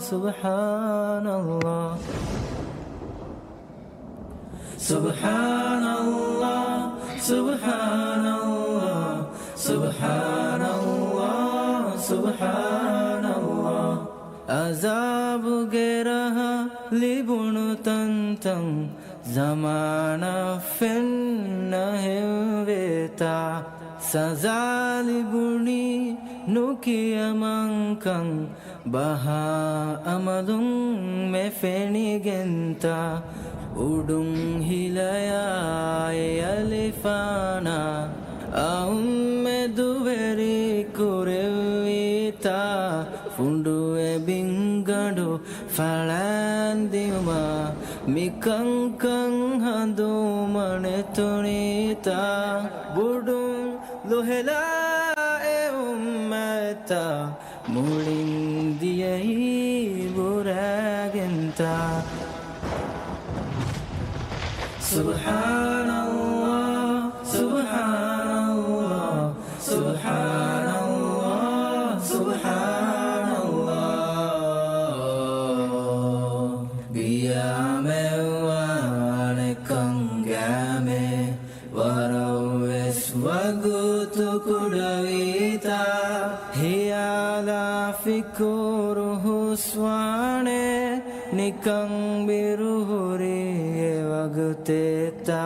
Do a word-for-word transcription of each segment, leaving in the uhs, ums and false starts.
ސުބްޙާނަﷲ. ސުބްޙާނަﷲ، ސުބްޙާނަﷲ، ސުބްޙާނަﷲ، ސުބްޙާނަﷲ. ޢަޒާބުގެ ރަހަ ލިބުނު ތަންތަން ޒަމާނަށް ފެންނަހެންވޭތާ، ސަޒާ ލިބުނީ ނުކިޔަމަންކަން ބަހާ އަމަލުން މެ ފެނިގެންތާ، އުޑުން ހިލަޔާއި އަލިފާނާ އައުމެދުވެރި ކުރެއްވީތާ، ފުނޑުވެ ބިންގަނޑު ފަޅާން ދިޔުމާ، މިކަންކަން ހަނދުމަ ނެތުނީތާ، ބުޑުން ލޮހެލާ އެ އުއްމަތްތައް މުޅިން ދިޔައީ ބުރާގެންތާ. ސުބްޙާނަﷲ، ސުބްޙާނަﷲ، ސުބްޙާނަﷲ، ސުބްޙާނަﷲ. ގިޔާމެއްވާނެކަން ގައިމޭ، ވަރަށްވެސް ވަގުތު ކުޑަވީތާ. ހިޔާލާ ފިކުރު ހުސްވާނެ، ނިކަން ބިރުހުރި އެ ވަގުތެއްތާ.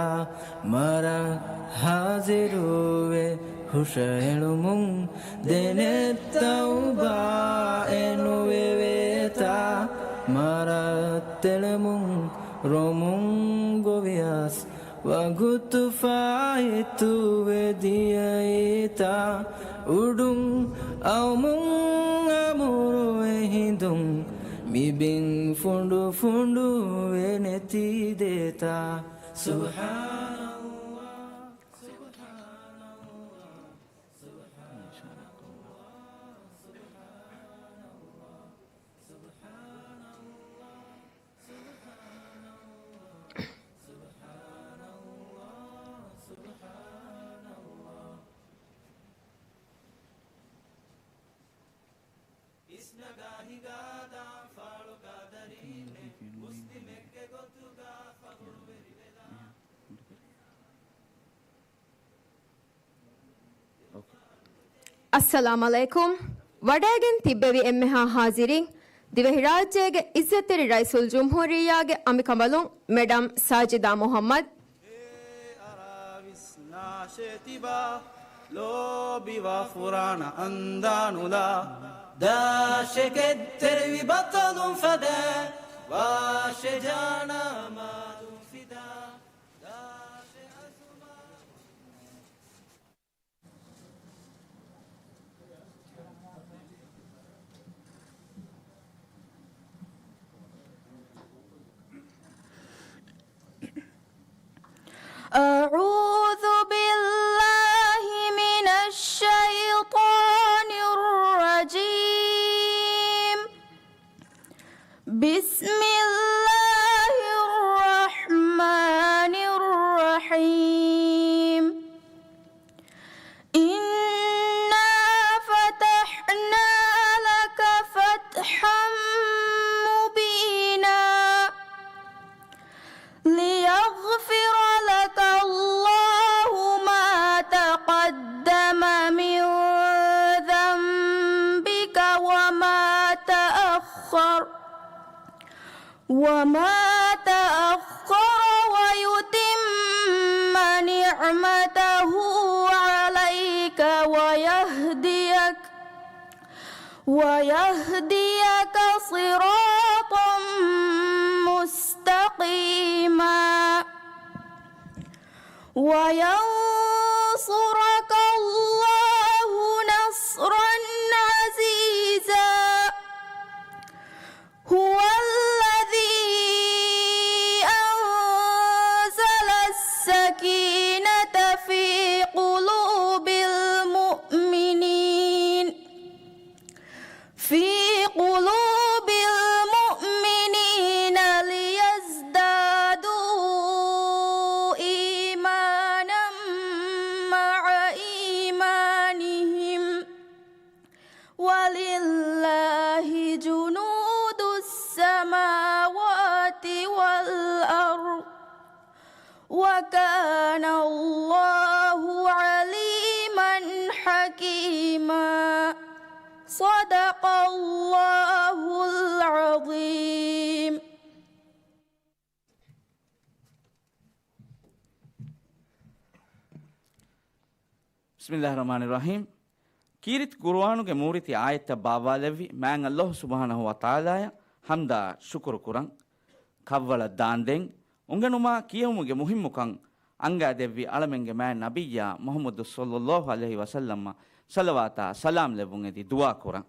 މަރަށް ހާޒިރުވެ ހުށައެޅުމުން ދެނެއް ތައުބާއެއް ނުވެވޭތާ. މަރަށް ތެޅެމުން ރޮމުން ގޮވިޔަސް، ވަގުތު ފާއިތުވެ ދިޔައީތާ. އުޑުން އައުމުން އަމުރުވެ ހިނދުން، މިބިން ފުނޑު ފުނޑުވެ ނެތިދޭތާ. ސުބްޙާނަﷲ، ސުބްޙާނަﷲ، ސުބްޙާނަﷲ، ސުބްޙާނަﷲ، ސުބްޙާނަﷲ، ސުބްޙާނަﷲ، ސުބްޙާނަﷲ. ސުބްޙާނަﷲ. އިސްނަގާ ހިނގާ ދާން ފާޅުގާ ދަރީންނެއް، މުސްލިމެއްގެ ގޮތުގާ ފަޚުރުވެރިވެލާ. އައްސަލާމް ޢަލައިކުމް. ވަޑައިގެން ތިއްބެވި އެންމެހާ ހާޒިރީން، ދިވެހިރާއްޖޭގެ އިއްޒަތްތެރި ރައީސުލްޖުމްހޫރިއްޔާގެ އަނބިކަނބަލުން މެޑަމް ސާޖިދާ މުޙައްމަދު. އޭ އަރާވިސް ނާށޭ ތިބާ، ލޯބިވާ ފުރާނަ އަންދާނުލާ. ދާށޭ ކެތްތެރިވި ބަޠަލުން ފަދަ، ވާށޭ ޖާނާ މާލުން ފިދާ. ދާށޭ އަޒުމާ أعوذ بالله من الشيطان الرجيم. بسم الله الرحمن الرحيم. إنا فتحنا لك فتحا مبينا. ليغفر لك الله ما تقدم من ذنبك وما تأخر، وما تأخر ويتم نعمته عليك ويهديك، ويهديك صراطا مستقيما. وينصرك الله نصرا عزيزا. هو الذي أنزل السكينة في قلوب المؤمنين، في قلوب المؤمنين ليزدادوا إيمانا مع وكان الله عليما حكيما. صدق الله العظيم. بسم الله الرحمن الرحيم. ކީރިތި ޤުރުއާނުގެ މޫރިތި އާޔަތްތައް ބާއްވާލެއްވި މާތް ﷲ ސުބްޙާނަހޫ ވަތަޢާލާއަށް ޙަމްދާ ޝުކުރު ކުރަން. ކަށްވަޅަށް ދާންދެން އުނގެނުމާ ކިޔެވުމުގެ މުހިއްމުކަން އަންގާދެއްވި އަޅަމެންގެ މާތް ނަބިއްޔާ މުޙައްމަދު ޞައްލައްލާހު ޢަލައިހި ވަސައްލަމަށް ޞަލަވާތާ ސަލާމް ލެއްވުން އެދި ދުޢާ ކުރަން.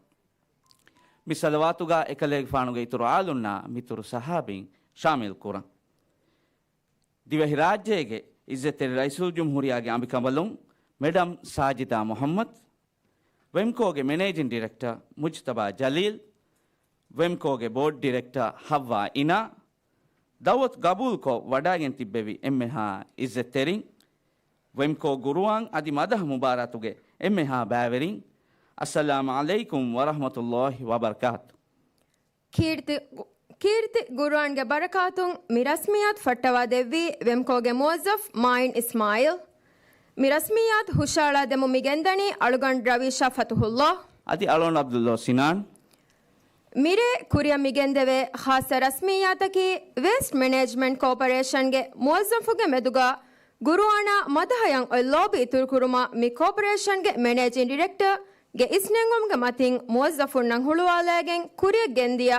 މި ޞަލަވާތުގަ އެކަލޭގެފާނުގެ އިތުރު އާލުންނާ މިތުރު ޞަޙާބީން ޝާމިލް ކުރަން. ދިވެހިރާއްޖޭގެ އިއްޒަތްތެރި ރައީސުލްޖުމްހޫރިއްޔާގެ އަނބިކަނބަލުން މެޑަމް ސާޖިދާ މުޙައްމަދު، ވެމްކޯގެ މެނޭޖިން ޑިރެކްޓަރ މުޖްތަބާ ޖަލީލް، ވެމްކޯގެ ބޯޑް ޑިރެކްޓަރ ޙައްވާ އިނާ، ދަޢުވަތު ގަބޫލުކޮށް ވަޑައިގެން ތިއްބެވި އެންމެހާ އިއްޒަތްތެރިން، ވެމްކޯ ގުރުއާން އަދި މަދަޙަ މުބާރާތުގެ އެންމެހާ ބައިވެރިން، އައްސަލާމު ޢަލައިކުމް ވަރަޙްމަތުﷲ ވަބަރަކާތު. ކީރިތި، ކީރިތި ގުރުއާންގެ ބަރަކާތުން މި ރަސްމިއްޔާތު ފައްޓަވާ ދެއްވީ ވެމްކޯގެ މުވައްޒަފް މާއިން އިސްމާއިލް. މި ރަސްމިއްޔާތު ހުށައަޅާ ދެމުން މި ގެންދަނީ އަޅުގަނޑު ރަވީޝާ ފަތުޙުﷲ. އަދި އަޅުގަނޑު ޢަބްދުﷲ ސިނާން. މިރޭ ކުރިއަށް މި ގެންދެވޭ ޚާއްޞަ ރަސްމިއްޔާތަކީ ވޭސްޓް މެނޭޖްމަންޓް ކޯޕަރޭޝަންގެ މުވައްޒަފުންގެ މެދުގަ ގުރުއާނާ މަދަޙަޔަށް އޮތް ލޯބި އިތުރުކުރުމަށް މި ކޯޕަރޭޝަންގެ މެނޭޖިން ޑިރެކްޓަރ ގެ އިސްނެންގުމުގެ މަތިން މުވައްޒަފުންނަށް ހުޅުވާލައިގެން ކުރިއަށް ގެންދިޔަ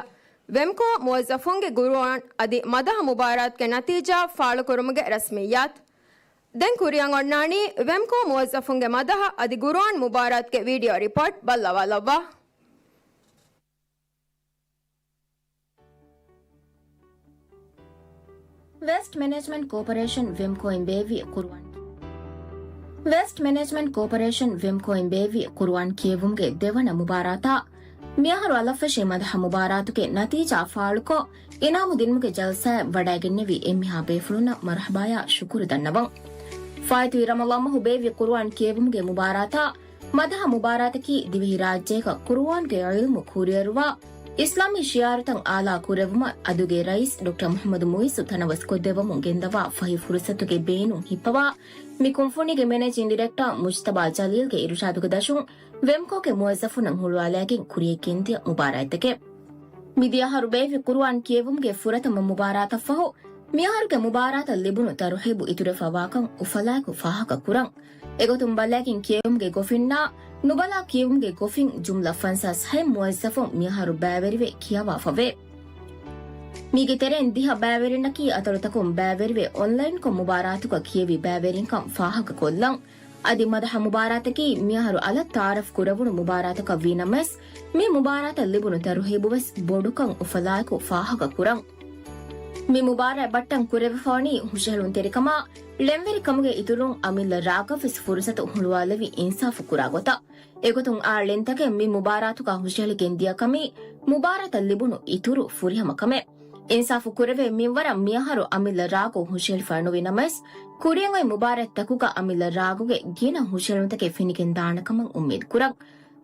ވެމްކޯ މުވައްޒަފުންގެ ގުރުއާން އަދި މަދަޙަ މުބާރާތުގެ ނަތީޖާ ފާޅުކުރުމުގެ ރަސްމިއްޔާތު. ދެން ކުރިއަށް އޮންނާނީ ވެމްކޯ މުވައްޒަފުންގެ މަދަޙަ އަދި ގުރުއާން މުބާރާތުގެ ވީޑިއޯ ރިޕޯޓް ބައްލަވާލައްވާ. ވޭސްޓް މެނޭޖްމަންޓް ކޯޕަރޭޝަން ވެމްކޯއިން ބޭއްވި ޤުރުއާން، ވޭސްޓް މެނޭޖްމަންޓް ކޯޕަރޭޝަން ވެމްކޯއިން ބޭއްވި ޤުރުއާން ކިޔެވުމުގެ ދެވަނަ މުބާރާތާ، މިއަހަރު އަލަށްފެށި މަދަޙަ މުބާރާތުގެ ނަތީޖާ ފާޅުކޮށް، އިނާމު ދިނުމުގެ ޖަލްސާއަށް ވަޑައިގެންނެވި އެންމެހާ ބޭފުޅުންނަށް މަރްޙަބާޔާ ޝުކުރު ދަންނަވަން. ފާއިތުވި ރަމަޟާން މަހު ބޭއްވި ޤުރުއާން ކިޔެވުމުގެ މުބާރާތާ، މަދަޙަ މުބާރާތަކީ ދިވެހިރާއްޖޭގަ ޤުރުއާންގެ ޢިލްމު ކުރިއަރުވާ، އިސްލާމީ ޝިޢާރުތައް އާލާ ކުރެއްވުމަށް އަދުގެ ރައީސް ޑޮކްޓަރ މުޙައްމަދު މުޢިއްޒު ތަނަވަސްކޮށްދެއްވަމުން ގެންދަވާ ފަހި ފުރުޞަތުގެ ބޭނުން ހިއްޕަވާ، މި ކުންފުނީގެ މެނޭޖިން ޑިރެކްޓަރ މުޖްތަބާ ޖަލީލްގެ އިރުޝާދުގެ ދަށުން ވެމްކޯގެ މުވައްޒަފުންނަށް ހުޅުވާލައިގެން ކުރިއަށް ގެންދިޔަ މުބާރާތްތަކެއް. މިދިޔަ އަހަރު ބޭއްވި ޤުރުއާން ކިޔެވުމުގެ ފުރަތަމަ މުބާރާތަށް ފަހު، މިއަހަރުގެ މުބާރާތަށް ލިބުނު ތަރުހީބު އިތުރުވެފަ ވާކަން އުފަލާއެކު ފާހަގަ ކުރަން. އެގޮތުން ބަލައިގެން ކިޔެވުމުގެ ގޮފިންނާ، ނުބަލާ ކިޔެވުމުގެ ގޮފިން ޖުމްލަ ފަންސާސް ހަތް މުވައްޒަފުން މިއަހަރު ބައިވެރިވެ ކިޔަވާފަވޭ. މީގެ ތެރެއިން ދިހަ ބައިވެރިންނަކީ އަތޮޅުތަކުން ބައިވެރިވެ އޮންލައިންކޮށް މުބާރާތުގަ ކިޔެވި ބައިވެރިންކަން ފާހަގަކޮށްލަން. އަދި މަދަޙަ މުބާރާތަކީ މިއަހަރު އަލަށް ތަޢާރަފް ކުރެވުނު މުބާރާތަކަށް ވީނަމަވެސް، މި މުބާރާތަށް ލިބުނު ތަރުހީބުވެސް ބޮޑުކަން އުފަލާއެކު ފާހަގަ ކުރަން. މި މުބާރާތް ބައްޓަން ކުރެވިފަވަނީ ހުށަހެޅުންތެރިކަމާ، ޅެންވެރިކަމުގެ އިތުރުން އަމިއްލަ ރާގަށްވެސް ފުރުސަތު ހުޅުވާލެވި އިންސާފު ކުރާ ގޮތަށް. އެގޮތުން އާ ޅެންތަކެއް މި މުބާރާތުގަ ހުށަހެޅިގެން ދިޔަ ކަމީ މުބާރާތަށް ލިބުނު އިތުރު ފުރިހަމަ ކަމެއް. އިންސާފު ކުރެވޭ މިންވަރަށް މިއަހަރު އަމިއްލަ ރާގު ހުށަހެޅިފަ ނުވި ނަމަވެސް، ކުރިއަށް އޮތް މުބާރާތްތަކުގަ އަމިއްލަ ރާގުގެ ގިނަ ހުށަހެޅުންތަކެއް ފެނިގެން ދާނެ ކަމަށް އުއްމީދު ކުރަން.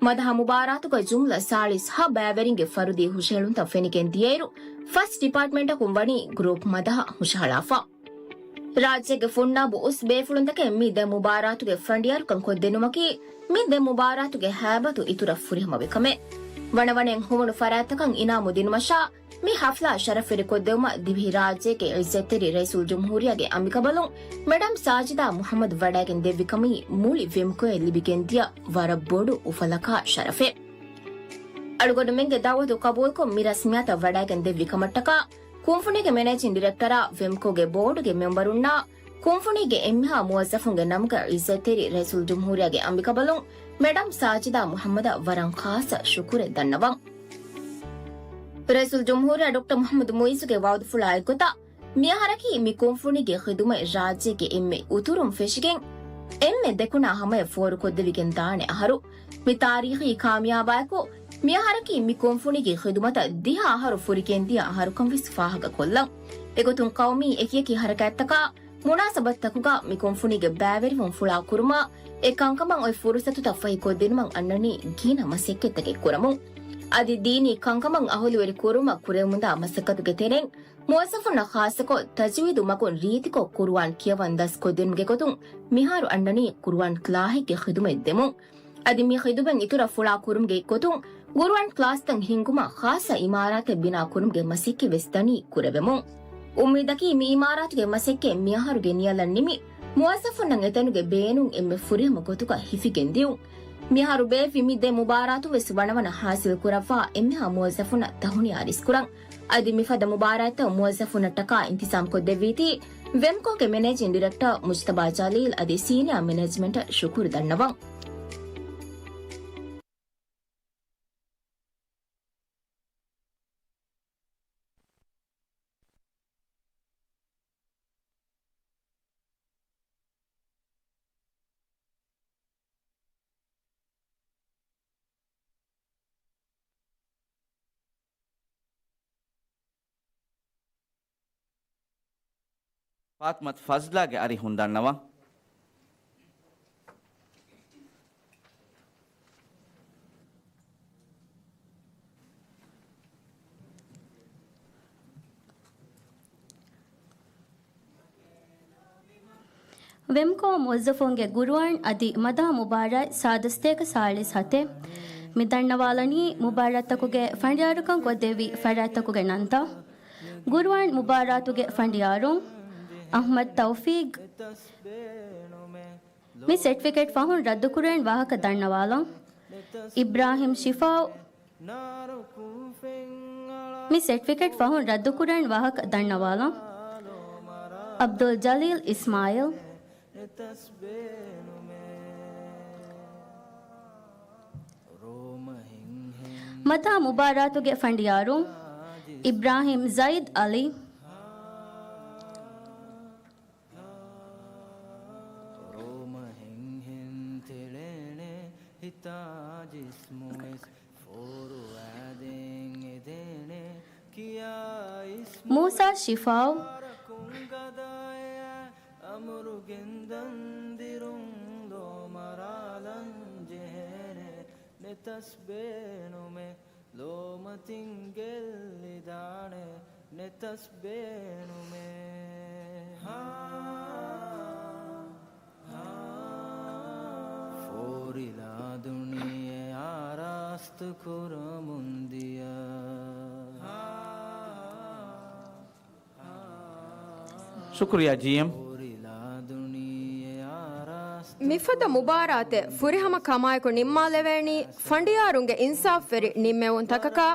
މަދަހަ މުބާރާތުގަ ޖުމްލަ ސާޅީސް ހަ ބައިވެރިންގެ ފަރުދީ ހުށަހެޅުންތައް ފެނިގެން ދިޔައިރު، ފަސް ޑިޕާޓްމަންޓަކުން ވަނީ ގްރޫޕް މަދަހަ ހުށަހަޅާފަ. ރާއްޖޭގެ ފުންނާބު އުސް ބޭފުޅުންތަކެއް މި ދެ މުބާރާތުގެ ފަނޑިޔާރުކަން ކޮށްދިނުމަކީ، މި ދެ މުބާރާތުގެ ހައިބަތު އިތުރަށް ފުރިހަމަވި ކަމެއް. ވަނަވަނައިން ހުވުނު ފަރާތްތަކަށް އިނާމު ދިނުމަށާ، މި ހަފްލާ ޝަރަފްވެރިކޮށްދެވުމަށް ދިވެހިރާއްޖޭގެ އިއްޒަތްތެރި ރައީސުލްޖުމްހޫރިއްޔާގެ އަނބިކަނބަލުން މެޑަމް ސާޖިދާ މުޙައްމަދު ވަޑައިގެން ދެއްވި ކަމީ މުޅި ވެމްކޯއަށް ލިބިގެންދިޔަ ވަރަށް ބޮޑު އުފަލަކާ ޝަރަފެއް. އަޅުގަނޑުމެންގެ ދަޢުވަތު ޤަބޫލުކޮށް މި ރަސްމިއްޔާތަށް ވަޑައިގެން ދެއްވި ކަމަށްޓަކާ، ކުންފުނީގެ މެނޭޖިން ޑިރެކްޓަރާ ވެމްކޯގެ ބޯޑުގެ މެމްބަރުންނާ ކުންފުނީގެ އެންމެހާ މުވައްޒަފުންގެ ނަމުގަ އިއްޒަތްތެރި ރައީސުލްޖުމްހޫރިއްޔާގެ އަނބިކަނބަލުން މެޑަމް ސާޖިދާ މުޙައްމަދަށް ވަރަށް ޚާއްޞަ ޝުކުރެއް ދަންނަވަން. ރައީސުލްޖުމްހޫރިއްޔާ ޑޮކްޓަރ މުޙައްމަދު މުޢިއްޒުގެ ވަޢުދުފުޅާ އެއްގޮތަށް، މިއަހަރަކީ މި ކުންފުނީގެ ޚިދުމަތް ރާއްޖޭގެ އެންމެ އުތުރުން ފެށިގެން، އެންމެ ދެކުނާ ހަމަޔަށް ފޯރުކޮށްދެވިގެން ދާނެ އަހަރު. މި ތާރީޚީ ކާމިޔާބާއެކު، މިއަހަރަކީ މި ކުންފުނީގެ ޚިދުމަތަށް ދިހަ އަހަރު ފުރިގެންދިޔަ އަހަރުކަން ވެސް ފާހަގަކޮށްލަން. އެގޮތުން ޤައުމީ އެކިއެކި ޙަރަކާތްތަކާ، މުނާސަބަތުތަކުގަ މި ކުންފުނީގެ ބައިވެރިވުން ފުޅާ ކުރުމާ، އެ ކަންކަމަށް އޮތް ފުރުޞަތުތައް ފަހިކޮށްދިނުމަށް އަންނަނީ ގިނަ މަސައްކަތްތަކެއް ކުރަމުން. އަދި ދީނީ ކަންކަމަށް އަހުލުވެރި ކުރުމަށް ކުރެވެމުންދާ މަސައްކަތުގެ ތެރެއިން، މުވައްޒަފުންނަށް ޚާއްޞަކޮށް ތަޖްވީދު މަގުން ރީތިކޮށް ޤުރުއާން ކިޔަވަން ދަސްކޮށްދިނުމުގެ ގޮތުން މިހާރު އަންނަނީ ޤުރުއާން ކްލާހެއްގެ ޚިދުމަތް ދެމުން. އަދި މި ޚިދުމަތް އިތުރަށް ފުޅާ ކުރުމުގެ ގޮތުން ޤުރުއާން ކްލާސްތައް ހިންގުމަށް ޚާއްޞަ އިމާރާތެއް ބިނާ ކުރުމުގެ މަސައްކަތް ވެސް ދަނީ ކުރެވެމުން. އުއްމީދަކީ މި އިމާރާތުގެ މަސައްކަތް މިއަހަރުގެ ނިޔަލަށް ނިމި، މުވައްޒަފުންނަށް އެތަނުގެ ބޭނުން އެންމެ ފުރިހަމަ ގޮތުގަ ހިފިގެން ދިއުން. މިއަހަރު ބޭއްވި މި ދެ މުބާރާތު ވެސް ވަނަވަނަ ހާސިލް ކުރައްވާ އެންމެހާ މުވައްޒަފުންނަށް ތަހުނިޔާ އަރިސްކުރަން. އަދި މިފަދަ މުބާރާތްތައް މުވައްޒަފުންނަށްޓަކާ އިންތިޒާމްކޮށްދެއްވީތީ، ވެމްކޯގެ މެނޭޖިން ޑިރެކްޓަރ މުޖްތަބާ ޖަލީލް އަދި ސީނިއާ މެނޭޖްމަންޓަށް ޝުކުރު ދަންނަވަން. ފާތިމަތު ފަޒްލާގެ އަރިހުން ދަންނަވަން. ވެމްކޯ މުވައްޒަފުންގެ ޤުރުއާން އަދި މަދާ މުބާރާތް ސާދަ ސަތޭކަ ސާޅީސް ހަތެއް. މި ދަންނަވާލަނީ މުބާރާތްތަކުގެ ފަނޑިޔާރުކަން ކޮށްދެއްވި ފަރާތްތަކުގެ ނަންތައް. ޤުރުއާން މުބާރާތުގެ ފަނޑިޔާރުން، އަޙްމަދު ތައުފީޤް. މި ސެޓްފިކެޓް ފަހުން ރައްދުކުރެވެން ވާހަކަ ދަންނަވާލަން. އިބްރާހިމް ޝިފާއު. މި ސެޓްފިކެޓް ފަހުން ރައްދުކުރެވެން ވާހަކަ ދަންނަވާލަން. އަބްދުލް ޖަލީލް އިސްމާއިލް. މަދާ މުބާރާތުގެ ފަނޑިޔާރުން އިބްރާހިމް ޒައިދް އަލީ. މޫސާ ޝިފާއު. ލޯމަތިން ގެއްލިދާނެ ނެތަސް ބޭނުމޭ. ހާ، ހާ. ފޯރިލާ ދުނިޔެ އާރާސްތު ކުރަމުން ދިޔަ. ހާ، ހާ. ޝުކުރިއްޔާ ޖީއެމް. މިފަދަ މުބާރާތެއް ފުރިހަމަ ކަމާއެކު ނިންމާލެވޭނީ ފަނޑިޔާރުންގެ އިންސާފްވެރި ނިންމެވުންތަކަކާ،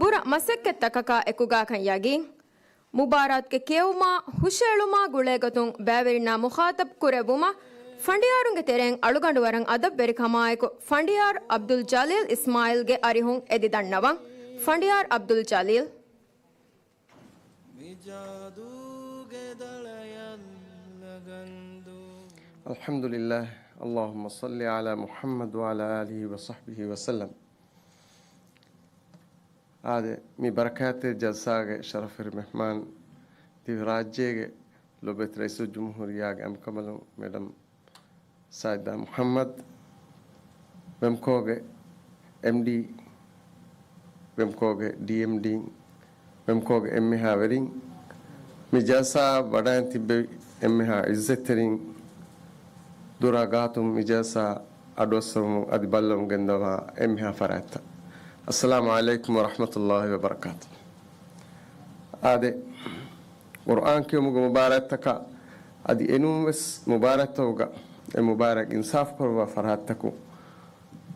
ބުރަ މަސައްކަތްތަކަކާ އެކުގާކަން ޔަގީން. މުބާރާތުގެ ކިޔެވުމާ، ހުށައެޅުމާ ގުޅޭގޮތުން ބައިވެރިންނާ މުޚާޠަބް ކުރެއްވުމަށް ފަނޑިޔާރުންގެ ތެރެއިން އަޅުގަނޑު ވަރަށް އަދަބުވެރިކަމާއެކު ފަނޑިޔާރު އަބްދުލް ޖަލީލް އިސްމާއިލްގެ އަރިހުން އެދި ދަންނަވަން. ފަނޑިޔާރު އަބްދުލް ޖަލީލް. الحمد لله، اللهم صل على محمد وعلى آله وصحبه وسلم. އާދެ، މި ބަރަކާތްތެރި ޖަލްސާގެ ޝަރަފުވެރި މެހްމާން، ދިވެހިރާއްޖޭގެ ލޮބުވެތި ރައީސުލްޖުމްހޫރިއްޔާގެ އަނބިކަނބަލުން މެޑަމް ސާއިދާ މުޙައްމަދު، ވެމްކޯގެ އެމްޑީ، ވެމްކޯގެ ޑީއެމްޑީ، ވެމްކޯގެ އެންމެހާ ވެރިން، މި ޖަލްސާއަށް ވަޑައިން ތިއްބެވި އެންމެހާ އިއްޒަތްތެރިން، ދުރާ ގާތުން މި ޖަލްސާ އަޑުއައްސަވަމުން އަދި ބައްލަވަމުން ގެންދަވާ އެންމެހާ ފަރާތްތައް. އައްސަލާމު ޢަލައިކުމް ވަރަޙްމަތުﷲި ވަބަރަކާތު. އާދެ، ޤުރްއާން ކިޔުމުގެ މުބާރާތްތަކާ އަދި އެނޫންވެސް މުބާރާތްތަކުގަ އެ މުބާރާތް އިންސާފު ކުރައްވާ ފަރާތްތަކުން،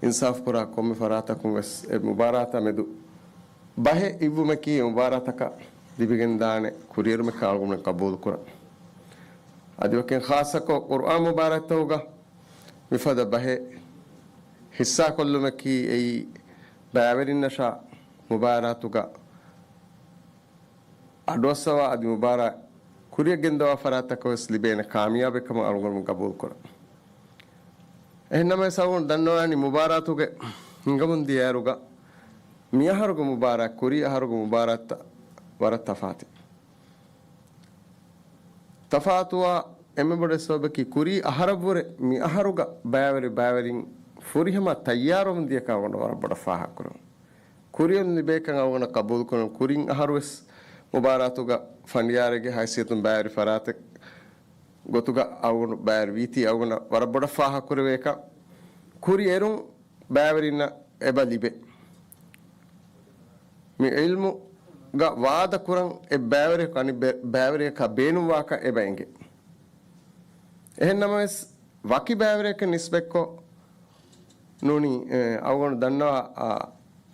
އިންސާފު ކުރާ ކޮންމެ ފަރާތަކުން ވެސް އެ މުބާރާތާ މެދު ބަހެއް އިއްވުމަކީ އެ މުބާރާތަކަށް ލިބިގެންދާނެ ކުރިއެރުމަކަށް އަޅުގަނޑުމެން ޤަބޫލުކުރަން. އަދި ވަކިން ޚާއްޞަކޮށް ޤުރްއާން މުބާރާތްތަކުގަ މިފަދަ ބަހެއް ޙިއްޞާކޮށްލުމަކީ އެއީ ބައިވެރިންނަށާ މުބާރާތުގަ އަޑުއައްސަވާ އަދި މުބާރާތް ކުރިއަށް ގެންދަވާ ފަރާތްތަކަށް ވެސް ލިބޭނެ ކާމިޔާބެއް ކަމަށް އަޅުގަނޑުމެން ޤަބޫލުކުރަން. އެހެންނަމަވެސް އަޅުގަނޑު ދަންނަވާނީ މުބާރާތުގެ ހިނގަމުން ދިޔައިރުގަ މިއަހަރުގެ މުބާރާތް ކުރީ އަހަރުގެ މުބާރާތްތައް ވަރަށް ތަފާތު. ތަފާތުވާ އެންމެ ބޮޑު ސަބަބަކީ ކުރީ އަހަރަށްވުރެ މި އަހަރުގަ ބައިވެރި ބައިވެރިން ފުރިހަމަ ތައްޔާރުވަމުން ދިޔަކަން އަޅުގަނޑު ވަރަށް ބޮޑަށް ފާހަގަކުރަން. ކުރިއަށް ލިބޭކަން އަޅުގަނޑަށް ޤަބޫލުކުރަން. ކުރިން އަހަރުވެސް މުބާރާތުގަ ފަނޑިޔާރެއްގެ ހައިސިއްޔަތުން ބައިވެރި ފަރާތެއް ގޮތުގަ އަޅުގަނޑު ބައިވެރިވީތީ އަޅުގަނޑަށް ވަރަށް ބޮޑަށް ފާހަގަކުރެވޭކަން. ކުރިއެރުން ބައިވެރިންނަށް އެބަ ލިބޭ. މި ޢިލްމުގަ ވާދަކުރަން އެއް ބައިވެރިޔަކު އަނެއް ބެ-، ބައިވެރިޔަކާ ބޭނުންވާކަށް އެބަ އެނގޭ. އެހެންނަމަވެސް، ވަކި ބައިވެރިޔަކަށް ނިސްބަތްކޮށް ނޫނީ، އެ، އަޅުގަނޑު ދަންނަވާ، އާ،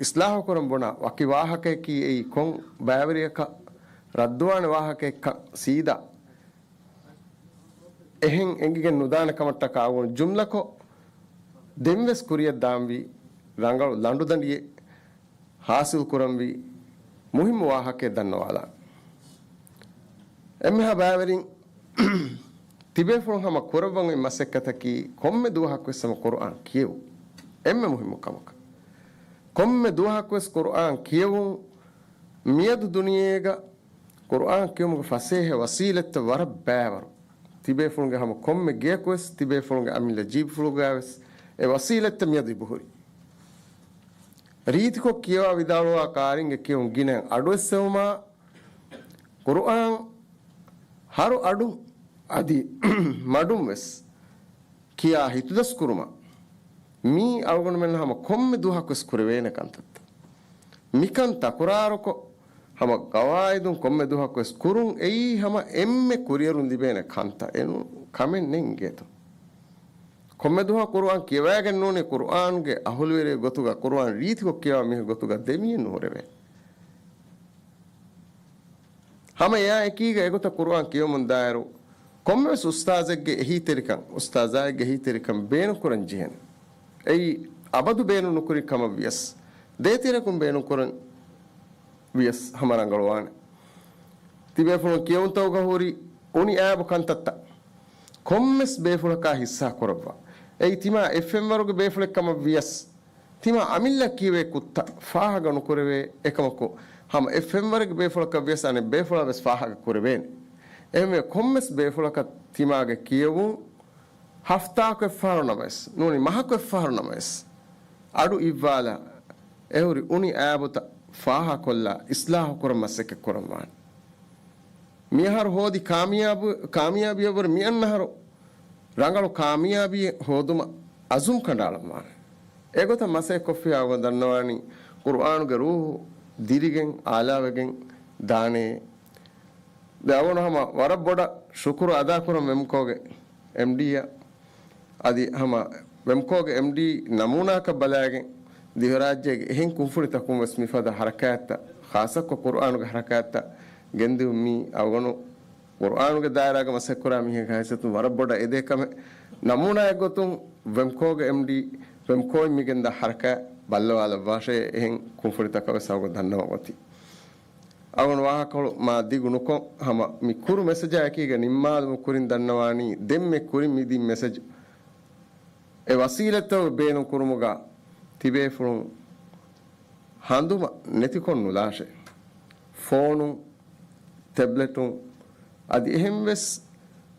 އިސްލާހު ކުރަން ބުނާ ވަކި ވާހަކަޔަކީ އެއީ ކޮން ބައިވެރިޔަކަށް ރައްދުވާނެ ވާހަކައެއްކަން ސީދާ އެހެން އެނގިގެން ނުދާނެ ކަމަށްޓަކާ އަޅުގަނޑު ޖުމްލަކޮށް ދެންވެސް ކުރިއަށް ދާންވީ ރަނގަޅު ލަނޑުދަނޑިއެއް ހާސިލް ކުރަންވީ މުހިއްމު ވާހަކައެއް ދަންނަވާލާ. އެންމެހާ ބައިވެރިން ތިބޭފުޅުން ހަމަ ކުރައްވަން އޮތް މަސައްކަތަކީ ކޮންމެ ދުވަހަކުވެސް ހަމަ ޤުރުއާން ކިޔެވުން. އެންމެ މުހިއްމު ކަމަކަށް. ކޮންމެ ދުވަހަކުވެސް ޤުރުއާން ކިޔެވުން. މިއަދު ދުނިޔޭގަ ޤުރުއާން ކިޔުމުގެ ފަސޭހަ ވަސީލަތްތައް ވަރަށް ބައިވަރު. ތިބޭފުޅުންގެ ހަމަ ކޮންމެ ގެޔަކުވެސް، ތިބޭފުޅުންގެ އަމިއްލަ ޖީބުފުޅުގައިވެސް އެ ވަސީލަތްތައް މިއަދު އިބުހުރި. ރީތިކޮށް ކިޔަވާ ވިދާޅުވާ ޤާރީންގެ ކިޔެވުން ގިނައިން އަޑުއެއްސެވުމާ، ޤުރުއާން ހަރު އަޑުން އަދި މަޑުން ވެސް ކިޔާ ހިތުދަސް ކުރުމަށް މީ އަޅުގަނޑުމެންނަށް ހަމަ ކޮންމެ ދުވަހަކުވެސް ކުރެވޭނެ ކަންތައްތައް. މިކަން ތަކުރާރުކޮށް، ހަމަ ގަވާއިދުން ކޮންމެ ދުވަހަކުވެސް ކުރުން އެއީ ހަމަ އެންމެ ކުރިއެރުން ލިބޭނެ ކަންތައް. އެނޫން ކަމެއް ނެތް އިނގޭތޯ. ކޮންމެ ދުވަހަކު ޤުރުއާން ކިޔަވައިގެން ނޫނީ، ޤުރުއާންގެ އަހުލުވެރިއެއް ގޮތުގަ، ޤުރުއާން ރީތިކޮށް ކިޔަވާ މީހެއް ގޮތުގަ ދެމިހެން ނުހުރެވޭ. ހަމަ އެއާ އެކީގަ އެގޮތަށް ޤުރުއާން ކިޔަވަމުން ދާއިރު، ކޮންމެވެސް އުސްތާޒެއްގެ އެހީތެރިކަން، އުސްތާޒާއެއްގެ އެހީތެރިކަން ބޭނުންކުރަން ޖެހޭނެ. އެއީ އަބަދު ބޭނުން ނުކުރި ކަމަށް ވިޔަސް، ދޭތެރެކުން ބޭނުންކުރަން ވިޔަސް ހަމަ ރަނގަޅުވާނެ. ތިބޭފުޅުން ކިޔެވުންތަކުގަ ހުރި އުނި އައިބު ކަންތައްތައް ކޮންމެސް ބޭފުޅަކާ ހިއްސާ ކުރައްވާ. އެއީ ތިމާ އެއް ފެންވަރުގެ ބޭފުޅެއް ކަމަށް ވިޔަސް، ތިމާ އަމިއްލަ ކިޔެވޭ ކުށްތައް ފާހަގަ ނުކުރެވޭ. އެކަމަކު، ހަމަ އެއް ފެންވަރުގެ ބޭފުޅަކަށް ވިޔަސް އަނެއް ބޭފުޅާ ވެސް ފާހަގަ ކުރެވޭނެ. އެހެންވެ، ކޮންމެސް ބޭފުޅަކަށް ތިމާގެ ކިޔެވުން ހަފްތާއަކު އެއްފަހަރު ނަމަވެސް، ނޫނީ މަހަކު އެއްފަހަރު ނަމަވެސް، އަޑު އިއްވާލާ، އެހުރި އުނި އައިބުތައް ފާހަކޮށްލާ، އިސްލާހު ކުރަން މަސައްކަތް ކުރަން ވާނެ. މިއަހަރު ހޯދި ކާމިޔާބު، ކާމިޔާބީއަށްވުރެ މިއަންނަ އަހަރު ރަނގަޅު ކާމިޔާބީއެއް ހޯދުމަށް އަޒުމް ކަނޑައަޅަން ވާނެ. އެގޮތަށް މަސައްކަތް ކޮށްފިއްޔާ އަޅުގަނޑު ދަންނަވާނީ، ޤުރުއާނުގެ ރޫޙު ދިރިގެން އާލާވެގެން ދާނެ. ދެން އަޅުގަނޑު ހަމަ ވަރަށް ބޮޑަށް ޝުކުރު އަދާކުރަން ވެމްކޯގެ އެމްޑީއަށް. އަދި ހަމަ ވެމްކޯގެ އެމްޑީ ނަމޫނާއަކަށް ބަލާގެން، ދިވެހިރާއްޖޭގެ އެހެން ކުންފުނިތަކުން ވެސް މިފަދަ ހަރަކާތްތައް، ޚާއްޞަކޮށް ޤުރުއާނުގެ ހަރަކާތްތައް ގެންދިއުން މީ އަޅުގަނޑު ޤުރުއާނުގެ ދާއިރާގަ މަސައްކަތްކުރާ މީހެއްގެ ހައިސިއްޔަތުން ވަރަށް ބޮޑަށް އެދޭ ކަމެއް. ނަމޫނާއެއް ގޮތުން ވެމްކޯގެ އެމްޑީ، ވެމްކޯއިން މިގެންދާ ހަރަކާތް ބައްލަވާލައްވާށޭ، އެހެން ކުންފުނިތަކަށް ވެސް އަޅުގަނޑު ދަންނަވަން އޮތީ. އަޅުގަނޑު ވާހަކަފުޅު މާ ދިގު ނުކޮށް، ހަމަ މި ކުރު މެސެޖާ އެކީގަ ނިންމާލުމުގެ ކުރިން ދަންނަވާނީ، ދެންމެ ކުރިން މި ދިން މެސެޖް އެ ވަސީލަތްތައް ބޭނުން ކުރުމުގަ ތިބޭފުޅުން ހަނދުމަ ނެތިކޮށް ނުލާށޭ. ފޯނުން، ޓެބްލެޓުން، އަދި އެހެންވެސް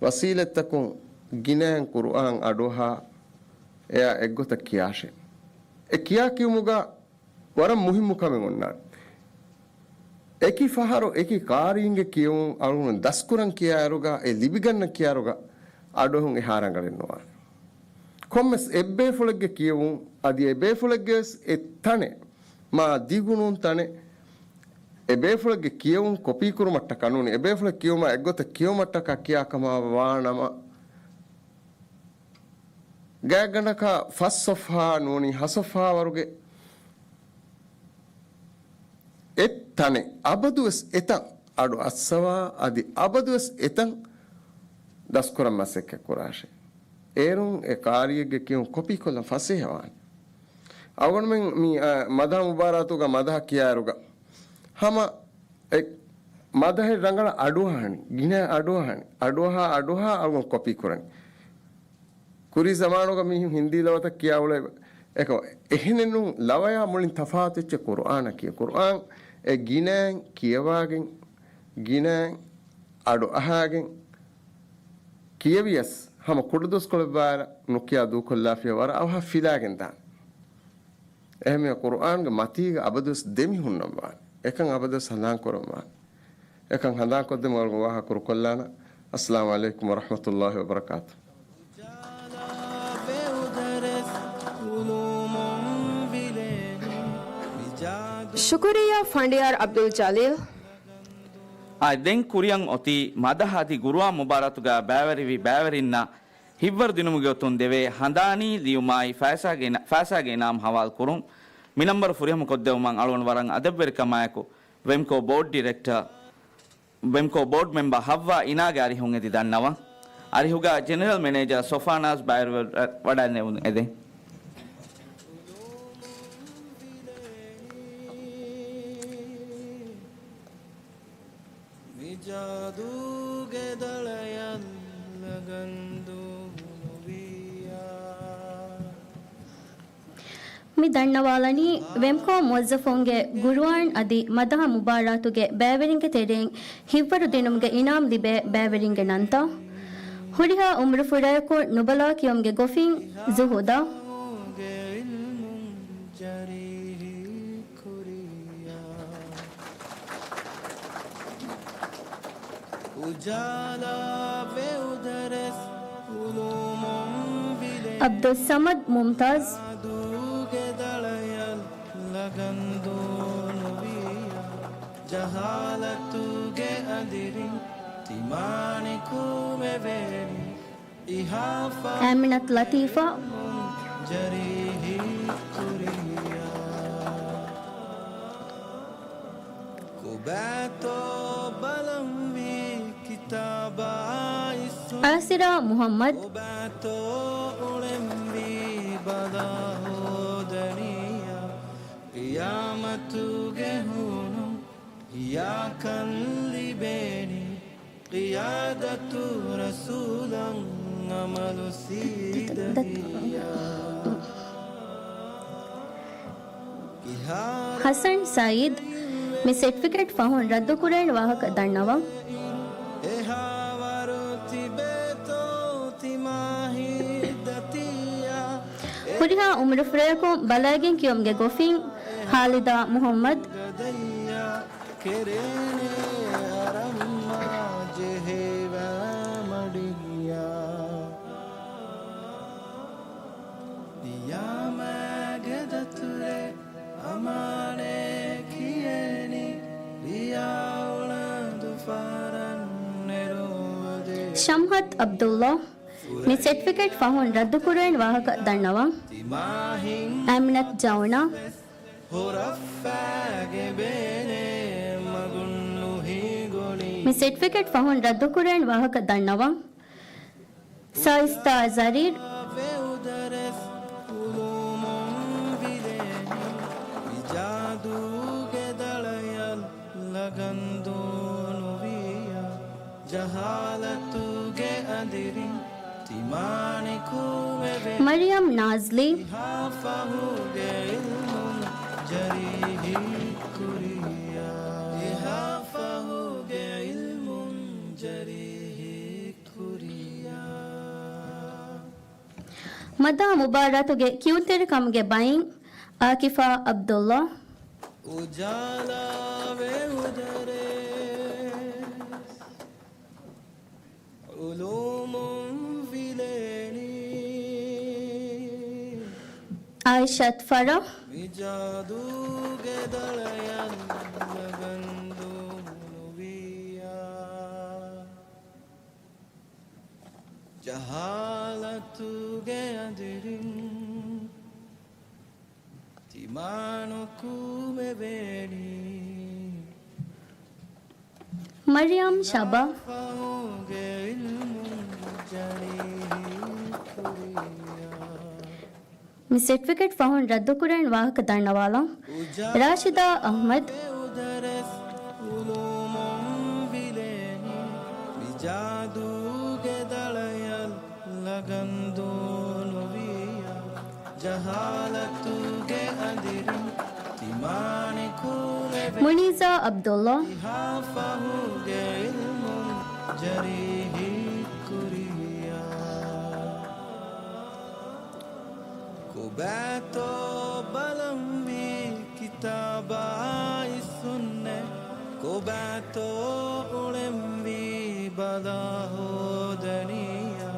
ވަސީލަތްތަކުން ގިނައިން ޤުރުއާން އަޑުއަހާ، އެއާ އެއްގޮތަށް ކިޔާށޭ. އެ ކިޔާ ކިޔުމުގަ ވަރަށް މުހިއްމު ކަމެއް އޮންނާނެ. އެކި ފަހަރު އެކި ޤާރީންގެ ކިޔެވުން އަޅުގަނޑު ދަސްކުރަން ކިޔާއިރުގަ، އެ ލިބިގަންނަ ކިޔާއިރުގަ އަޑުއެހުން އެހާ ރަނގަޅެއް ނުވާނެ. ކޮންމެސް އެއްބޭފުޅެއްގެ ކިޔެވުން އަދި އެބޭފުޅެއްގެ ވެސް އެއް ތަނެއް، މާ ދިގު ނޫން ތަނެއް، އެބޭފުޅެއްގެ ކިޔެވުން ކޮޕީކުރުމަށްޓަކާ ނޫނީ، އެބޭފުޅެއް ކިޔުމާ އެއްގޮތަށް ކިޔުމަށްޓަކާ ކިޔާ ކަމާ ވާނަމަ، ގާތްގަނޑަކަށް ފަސް ސޮފްހާ ނޫނީ ހަ ސޮފްހާ ވަރުގެ އެއް ތަނެއް އަބަދުވެސް އެތަން އަޑު އައްސަވާ، އަދި އަބަދުވެސް އެތަން ދަސްކުރަން މަސައްކަތް ކުރާށޭ. އޭރުން އެ ޤާރީއެއްގެ ކިޔުން ކޮޕީކޮށްލަން ފަސޭހަވާނެ. އަޅުގަނޑުމެން މި، އަ، މަދަހަ މުބާރާތުގަ މަދަހަ ކިޔާއިރުގަ ހަމަ އެ މަދަހެއް ރަނގަޅަށް އަޑުއަހަނީ، ގިނަ އަޑުއަހަނީ، އަޑުއަހާ އަޑުއަހާ އަޅުގަނޑު ކޮޕީ ކުރަނީ. ކުރީ ޒަމާނުގަ މީހުން ހިންދީ ލަވަތައް ކިޔާ އުޅޭ އެކަމަ، އެހެނެއް ނޫން. ލަވަޔާ މުޅިން ތަފާތު އެއްޗެއް ޤުރުއާނަކީ. ޤުރުއާން އެ ގިނައިން ކިޔަވާގެން، ގިނައިން އަޑު އަހާގެން ކިޔެވިޔަސް، ހަމަ ކުޑަދުވަސްކޮޅެއް ވާއިރަށް ނުކިޔާ ދޫކޮށްލާފިޔަ ވަރަށް އަވަހަށް ފިލާގެން ދާނެ. އެހެންވެ، ޤުރުއާންގެ މަތީގަ އަބަދުވެސް ދެމިހުންނަންވާނެ. އެކަން އަބަދުވެސް ހަނދާންކުރަންވާނެ. އެކަން ހަނދާންކޮށްދެމުން އަޅުގަނޑު ވާހަކަ ކުރުކޮށްލާނަން. އައްސަލާމު ޢަލައިކުމް ވަރަޙްމަތުﷲި ވަބަރަކާތު. ޝުކުރިއްޔާ ފަނޑިޔާރު ޢަބްދުލް ޖަލީލް. އާ، ދެން ކުރިއަށް އޮތީ މަދަހަ އަދި ޤުރުއާން މުބާރާތުގަ ބައިވެރިވި ބައިވެރިންނަށް ހިތްވަރު ދިނުމުގެ ގޮތުން ދެވޭ ހަނދާނީ ލިޔުމާއި ފައިސާގެ އިނާ-، ފައިސާގެ އިނާމް ހަވާލު ކުރުން. މި ނަންބަރު ފުރިހަމަ ކޮށްދެވުމަށް އަޅުގަނޑު ވަރަށް އަދަބްވެރިކަމާއެކު ވެމްކޯ ބޯޑް ޑިރެކްޓަރ، ވެމްކޯ ބޯޑް މެމްބަރ ހައްވާ އިނާގެ އަރިހުން އެދި ދަންނަވަން. އަރިހުގަ ޖެނެރަލް މެނޭޖަރ ސޮފާނާޒް ބައިވެރިވެ-، ވަޑައިނެވުން އެދެން. މި ޖާދޫގެ ދަޅަޔަށް ލަގަންދޫ ނުވިއްޔާ. މި ދަންނަވާލަނީ ވެމްކޯ މުވައްޒަފުންގެ ގުރުއާން އަދި މަދަހަ މުބާރާތުގެ ބައިވެރިންގެ ތެރެއިން ހިތްވަރު ދިނުމުގެ އިނާމް ލިބޭ ބައިވެރިންގެ ނަންތައް. ހުރިހާ އުމުރުފުރަޔަކު ނުބަލާ ކިޔުމުގެ ގޮފިން ޒުހުދަށް. ކުރިއްޔާ. އުޖާލާ ވެ އުދަރެސް އުލޫމުން ވިލޭ. ޢަބްދުއްސަމަދު މުމްތާޒް. ޖާދޫގެ ދަޅަޔަށް ލަގަންދޫ ނުވިއްޔާ. ޖަހާލަތުގެ އަނދިރިން ތިމާނި ކުމެވޭނީ. އާމިނަތު ލަތީފާ. އާސިރާ މުޙައްމަދު. ޤިޔާމަތުގެ ހޫނު ހިޔާކަން ލިބޭނީ. ޤިޔާދަތު ރަސޫލަށް އަމަލު ސީދަ ހިޔާ. ޙަސަން ސައީދު، މި ސެޓްފިކެޓް ފަހުން ރައްދުކުރެވޭނެ ވާހަކަ ދަންނަވަން. ހުރިހާ އުމުރުފުރަޔަކު ބަލައިގެން ކިޔުމުގެ ގޮފިން ހާލިދާ މުޙައްމަދު. ކެރޭނެ އަރަމްމާ ޖެހޭވާ މަޑިއްޔާ. ނިޔާމާގެ ދަތުރެއް އަމާނެ ކިޔޭނި. ރިޔާ އުޅަނދު ފަހަރަށް ނެރުވަދޭ. ޝަމްހަތް ޢަބްދުﷲ. މި ސެޓްފިކެޓް ފަހުން ރައްދުކުރެވޭނެ ވާހަކަ ދަންނަވަން. އާމިނަތު ޖައުނާ. މި ސެޓްފިކެޓް ފަހުން ރައްދުކުރެވޭނެ ވާހަކަ ދަންނަވަން. ސާއިސްތާ ޒަރީރް. ޖަހާލަތުގެ އަނދިރިން ތިމާނި ކުމެވޭ. މަރިޔަމް ނާޒްލީ. އެހާ ފަހުގެ ޢިލްމުން ޖަރީހީ ކުރިއްޔާ. އެހާ ފަހުގެ ޢިލްމުން ޖަރީހީ ކުރިއްޔާ. މަދާ މުބާރާތުގެ ކިޔުންތެރިކަމުގެ ބައިން އާކިފާ ޢަބްދުﷲ. އުޖާލާވެ އުދަރެ ޢުލޫމުން ވިލޭނީ. ޢާއިޝަތު ފަރަޙް. މި ޖާދޫގެ ދަޅަޔަށް ލަގަންދޫ ނުވިއްޔާ. ޖަހާލަތުގެ އަނދިރިން ތިމާނު ކުމެވޭނީ. މަރިޔަމް ޝަބާ. މި ސެޓްފިކެޓް ފަހުން ރައްދުކުރެވޭނެ ވާހަކަ ދަންނަވާލަން. ރާޝިދާ އަޙްމަދު. މުނީޒާ ޢަބްދުﷲ. ކޮބާތޯ ބަލަންވީ ކިތާބާއި ސުންނަތް؟ ކޮބާތޯ އުޅެންވީ ބަލާ ހޯދަނީޔާ؟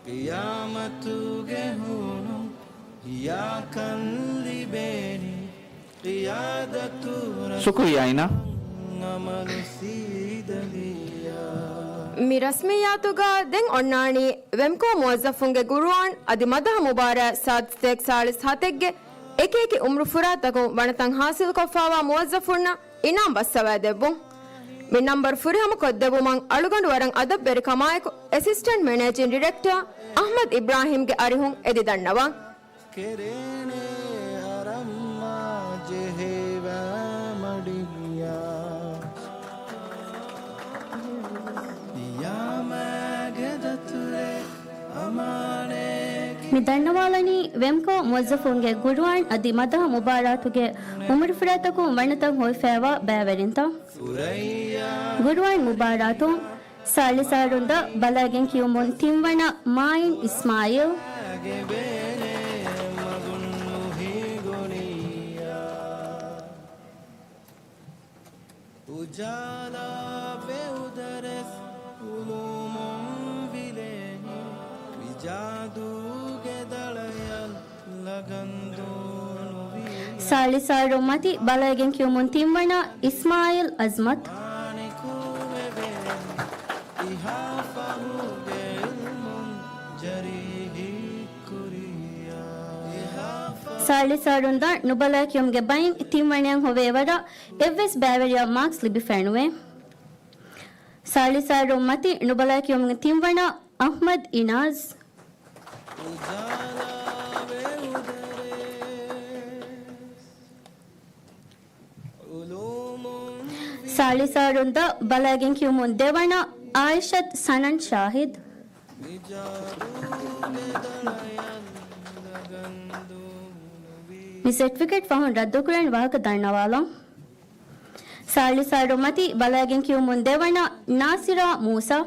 ޤިޔާމަތުގެ ހޫނު ހިޔާކަން ލިބޭނީ. ޝުކުރިއްޔާ އިނާ. މި ރަސްމިއްޔާތުގަ ދެން އޮންނާނީ ވެމްކޯ މުވައްޒަފުންގެ ގުރުއާން އަދި މަދަހަ މުބާރާތް ސާދަ ސަތޭކަ ސާޅީސް ހަތެއްގެ އެކިއެކި އުމުރު ފުރާތަކުން ވަނަތައް ހާސިލްކޮށްފާވާ މުވައްޒަފުންނަށް އިނާމް ބައްސަވައިދެއްވުން. މި ނަންބަރު ފުރިހަމަކޮށްދެއްވުމަށް އަޅުގަނޑު ވަރަށް އަދަބުވެރިކަމާއެކު އެސިސްޓެންޓް މެނޭޖިން ޑިރެކްޓަރ އަޙްމަދު އިބްރާހީމްގެ އަރިހުން އެދިދަންނަވަން. ކެރޭނޭ އަރަންމާ ޖެހޭވާ މަޑިއްޔާ. ޔާމާގެ ދަތުރެއް އަމާނެކި. މި ދަންނަވާލަނީ ވެމްކޯ މުވައްޒަފުންގެ ގުރުއާން އަދި މަދަހަ މުބާރާތުގެ އުމުރުފުރާތަކުން ވަނަތައް ހޮވިފައިވާ ބައިވެރިންތައް. ގުރުއާން މުބާރާތުން ސާޅީސް އަހަރުން ދަށް ބަލައިގެން ކިޔުމުން ތިންވަނަ މާއިން އިސްމާއީލް. އުޖާލާ ބެއުދަރެސް އުލޫމުން ވިލޭނީ، ވިޖާދޫގެ ދަޅަޔަށް ސާޅީސް އަހަރުން މަތި ބަލައިގެން ކިޔުމުން ތިންވަނަ އިސްމާއީލް އަޒްމަތް. ސާޅީސް އަހަރުން ދަށް ނުބަލައި ކިޔުމުގެ ބައިން ތިންވަނަޔަށް ހޮވޭ ވަރަށް އެއްވެސް ބައިވެރިޔަށް މާކްސް ލިބިފައެއް ނުވޭ. ސާޅީސް އަހަރުން މަތި ނުބަލައި ކިޔުމުގެ ތިންވަނަ އަޙްމަދު އިނާޒް. ސާޅީސް އަހަރުން ދަށް ބަލައިގެން ކިޔުމުން ދެވަނަ އާއިޝަތު ސަނަން ޝާހިދު. މި ސެޓްފިކެޓް ފަހުން ރައްދުކުރަން ވާހަކަ ދަންނަވާލަން. ސާޅީސް އަހަރުން މަތި ބަލައިގެން ކިޔުމުން ދެވަނަ ނާސިރާ މޫސާ.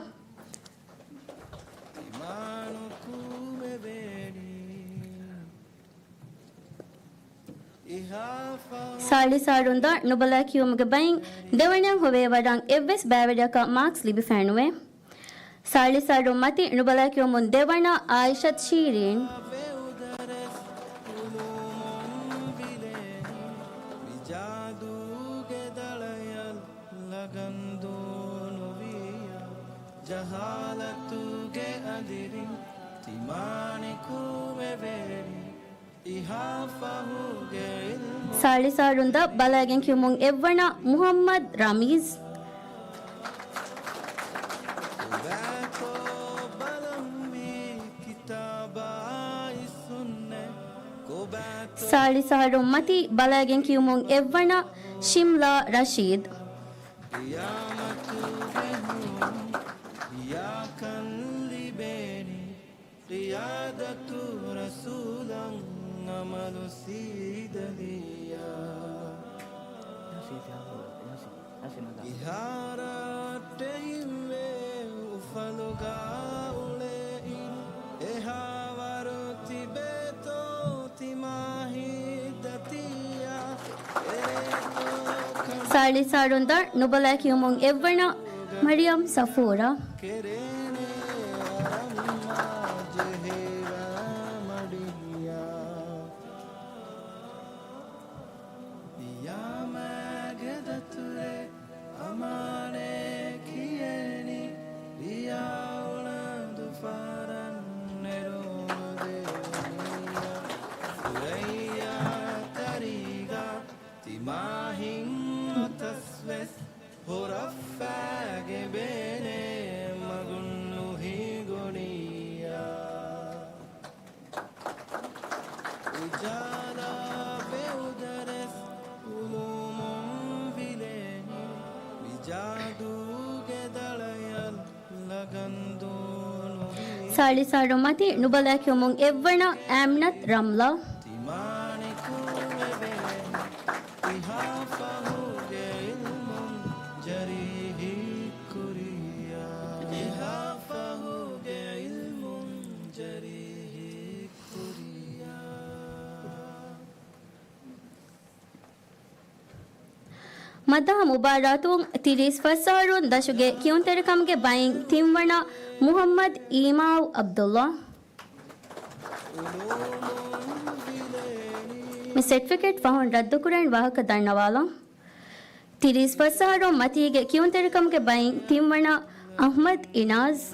ސާޅީސް އަހަރުން ދަށް ނުބަލައި ކިޔުމުގެ ބައިން ދެވަނަޔަށް ހޮވޭ ވަރަށް އެއްވެސް ބައިވެރިޔަކަށް މާކްސް ލިބިފައެއް ނުވޭ. ސާޅީސް އަހަރުން މަތި ނުބަލައި ކިޔުމުން ދެވަނަ އާއިޝަތު ޝީރީން. ޖަހާލަތުގެ އަދިރިން ތިމާނިކު ވެވޭނީ. ސާޅީސް އަހަރުން ދަށް ބަލައިގެން ކިޔުމުން އެއްވަނަ މުޙައްމަދު ރަމީޒް. ސާޅީސް އަހަރުން މަތި ބަލައިގެން ކިޔުމުން އެއްވަނަ ޝިމްލާ ރަޝީދު. ޤިޔާދަތު ރަސޫލަށް އަމަލު ސީދަލިޔާ. އިހާރައަށްޓެހިންވޭ އުފަލުގަ އުޅޭ އިރު، އެހާވަރު ތިބޭތޯ ތިމާހިތް ދަތިއްޔާ. ސާޅީސް އަހަރުން ދަށް ނުބަލައި ކިޔުމުން އެއްވަނަ މަރިޔަމް ސަފޫރާ. ޔާމާގެ ދަތުރެއް އަމާނެ ކިޔެނި، ރިޔާ އުޅަނދު ފަހަރަށް ނެރުނު ދެވަނިޔާ. ކުރައްޔާ ތަރީގަ ތިމާހިން އޮތަސްވެސް، ހުރަފާގެ ބޭނެ މަގުން ނުހިނގުނިއްޔާ. އުޖާލާ ބެއުދަރެސް އުލޫމުން ވިލޭނީ، މި ޖާދޫގެ ދަޅަޔަށް ލަގަންދޫ ނުވި. ސާޅީސް އަހަރުން މަތި ނުބަލައި ކިޔުމުން އެއްވަނަ އާމިނަތު ރަމްލާ. ތިމާނިކު ވެވޭނީ، އިހާ ފަހުގެ ޢިލްމުން ޖަރީހީ ކުރިއްޔާ. އިހާ ފަހުގެ ޢިލްމުން ޖަރީހީ ކުރިއްޔާ. މަދަހަ މުބާރާތުން ތިރީސް ފަސް އަހަރުން ދަށުގެ ކިޔުންތެރިކަމުގެ ބައިން ތިންވަނަ މުޙައްމަދު އީމާވް ޢަބްދުﷲ. މި ސެޓްފިކެޓް ފަހުން ރައްދުކުރަން ވާހަކަ ދަންނަވާލަން. ތިރީސް ފަސް އަހަރުން މަތީގެ ކިޔުންތެރިކަމުގެ ބައިން ތިންވަނަ އަޙްމަދު އިނާޒް.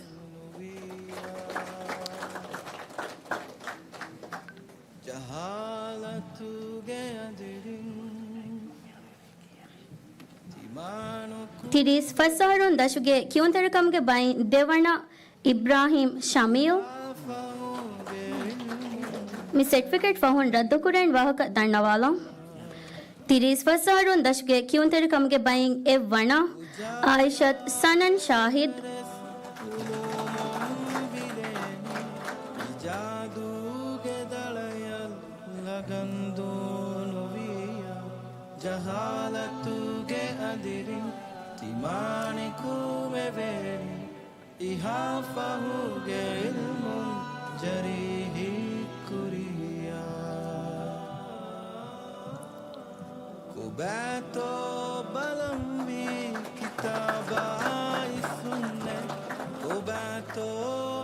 ތިރީސް ފަސް އަހަރުން ދަށުގެ ކިޔުންތެރިކަމުގެ ބައިން ދެވަނަ އިބްރާހީމް ޝަމީލް. މި ސެޓްފިކެޓް ފަހުން ރައްދުކުރަން ވާހަކަ ދަންނަވާލަން. ތިރީސް ފަސް އަހަރުން ދަށުގެ ކިޔުންތެރިކަމުގެ ބައިން އެއްވަނަ އާއިޝަތު ސަނަން ޝާހިދު. ޖަހާލަތުގެ ދަޅަޔަށް ލަގަންދޫނުވިއްޔާ، ޖަހާލަތުގެ އަނދިރިން ތިމާނިކުމެވޭނީ، އިހާ ފަހުގެ ޢިލްމުން ޖަރީހީ ކުރިއްޔާ. ކޮބާތޯ ބަލަންވީ ކިތާބާއި ސުންނަތް، ކޮބާތޯ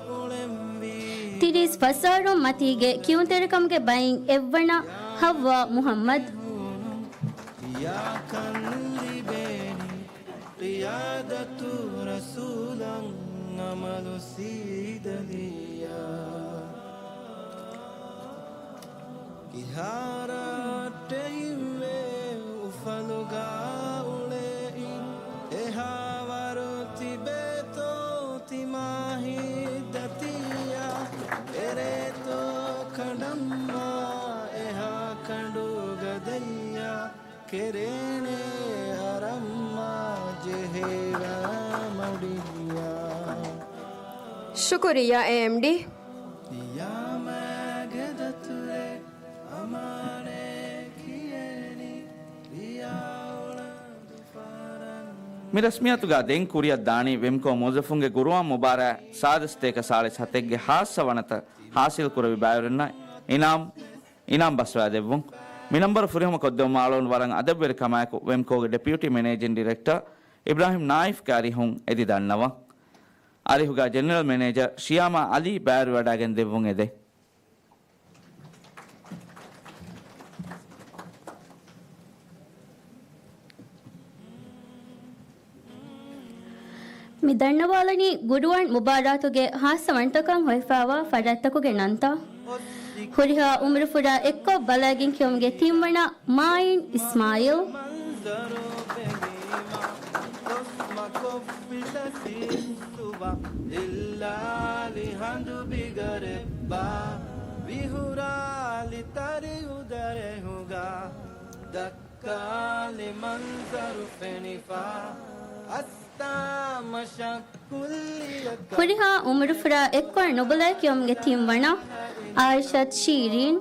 އުޅެންވީ. ތިރީސް ފަސް އަހަރުން މަތީގެ ކިޔުންތެރިކަމުގެ ބައިން އެއްވަނަ ހައްވާ މުޙައްމަދު. ކިޔާ ކަން ލިބޭނީ، ޤިޔާދަތު ރަސޫލަށް އަމަލު ސީދަލިއްޔާ. ކިހާ ރައްޓެހިންވޭ އުފަލުގަ އުޅޭ އިން، އެހާވަރު ތިބޭތޯ ތިމާ ހިތްދަތިއްޔާ، އެރޭތޯ ކަނޑަންމާ އެހާ ކަނޑުގަ ދައްޔާ، ކެރޭނެ އަރަންމާ ޖެހޭވާ މަޑިއްޔާ. ޝުކުރިއްޔާ، އޭއެމްޑީ. ކިޔާމާގެ ދަތުރެއް އަމާނެ ކިޔޭނީ، ރިޔާ އުޅަނދު ފަރަން. މި ރަސްމިއްޔާތުގަ ދެން ކުރިއަށް ދާނީ ވެމްކޯ މުވައްޒަފުންގެ ގުރުއާން މުބާރާތް ސާދަ ސަތޭކަ ސާޅީސް ހަތެއްގެ ހާއްސަ ވަނަތައް ހާސިލް ކުރެއްވި ބައިވެރިންނަށް އިނާމް، އިނާމް ބަސްވާދެއްވުން. މި ނަންބަރު ފުރިހަމަ ކޮށްދެއްވުމަށް އަޅުގަނޑު ވަރަށް އަދަބުވެރިކަމާއެކު ވެމްކޯގެ ޑެޕިއުޓީ މެނޭޖިން ޑިރެކްޓަރ އިބްރާހިމް ނާއިފްގެ އަރިހުން އެދި ދަންނަވަން. އަރިހުގަ ޖެނެރަލް މެނޭޖަރ ޝިޔާމާ އަލީ ބައިވެރިވަޑައިގެން ދެއްވުން އެދެން. މި ދަންނަވާލަނީ ގުރުއާން މުބާރާތުގެ ހާއްސަ ވަންތަކަށް ހޮވިފައިވާ ފަރާތްތަކުގެ ނަންތައް. ހުރިހާ އުމުރުފުރާ އެއްކޮށް ބަލައިގެން ކިޔުމުގެ ތިންވަނަ މާއިން އިސްމާއީލް. މަންޒަރު ބެލީމަ ތޮސްމަކޮށް ފިލަސީސުވާ، އިއްލާލި ހަނދު ބިގަރެއްބާ، ވިހުރާލި ތަރި އުދަރެހުގަ، ދައްކާލި މަންޒަރު ފެނިފާ، އަސްތާ މަށަށް ކުއްލިއަކަށް. ހުރިހާ އުމުރުފުރާ އެއްކޮށް ނުބަލައި ކިޔުމުގެ ތިންވަނަ އާއިޝަތު ޝީރީން.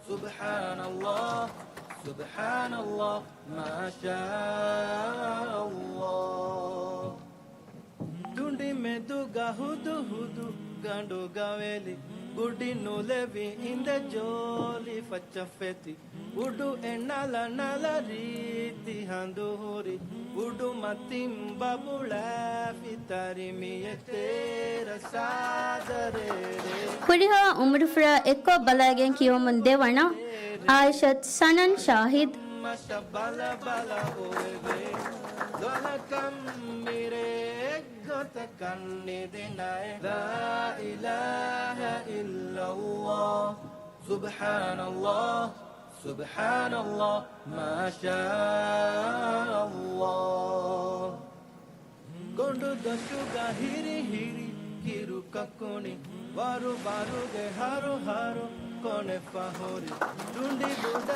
ސުބްޙާނަﷲ، ސުބްޙާނަﷲ، މާޝާ ﷲ. ތުނޑި މެދުގަ ހުދުހުދު ގަނޑުގަ ވެލި، ގުޑި ނުލެވި އިނދެ ޖޯލި ފައްޗަށް ފެތި، އުޑު އެ ނަލަ ނަލަ ރީތި ހަނދު ހުރި، އުޑު މަތިން ބަބުޅާފި ތަރި މި އެތޭރަ ސާދަ ރޭރޭ. ހުރިހާ އުމުރުފުރާ އެއްކޮށް ބަލައިގެން ކިޔުމުން ދެވަނަ އާއިޝަތު ސަނަން ޝާހިދު. މަށަށް ބަލަ ބަލަ އޮވެވޭ، ލޮލަކަށް މިރޭ އެއްގޮތަކަށް ނިދި ނައެ. ލާ އިލާހަ އިއްލަﷲ، ސުބްޙާނަﷲ، ސުބްޙާނަﷲ، މާޝާ ﷲ. ގޮނޑުދޮށުގަ ހިރި ހިރި ކިރު ކަކުނި، ވަރު ވަރުގެ ހަރު ހަރު ކޮނެފަ ހުރި.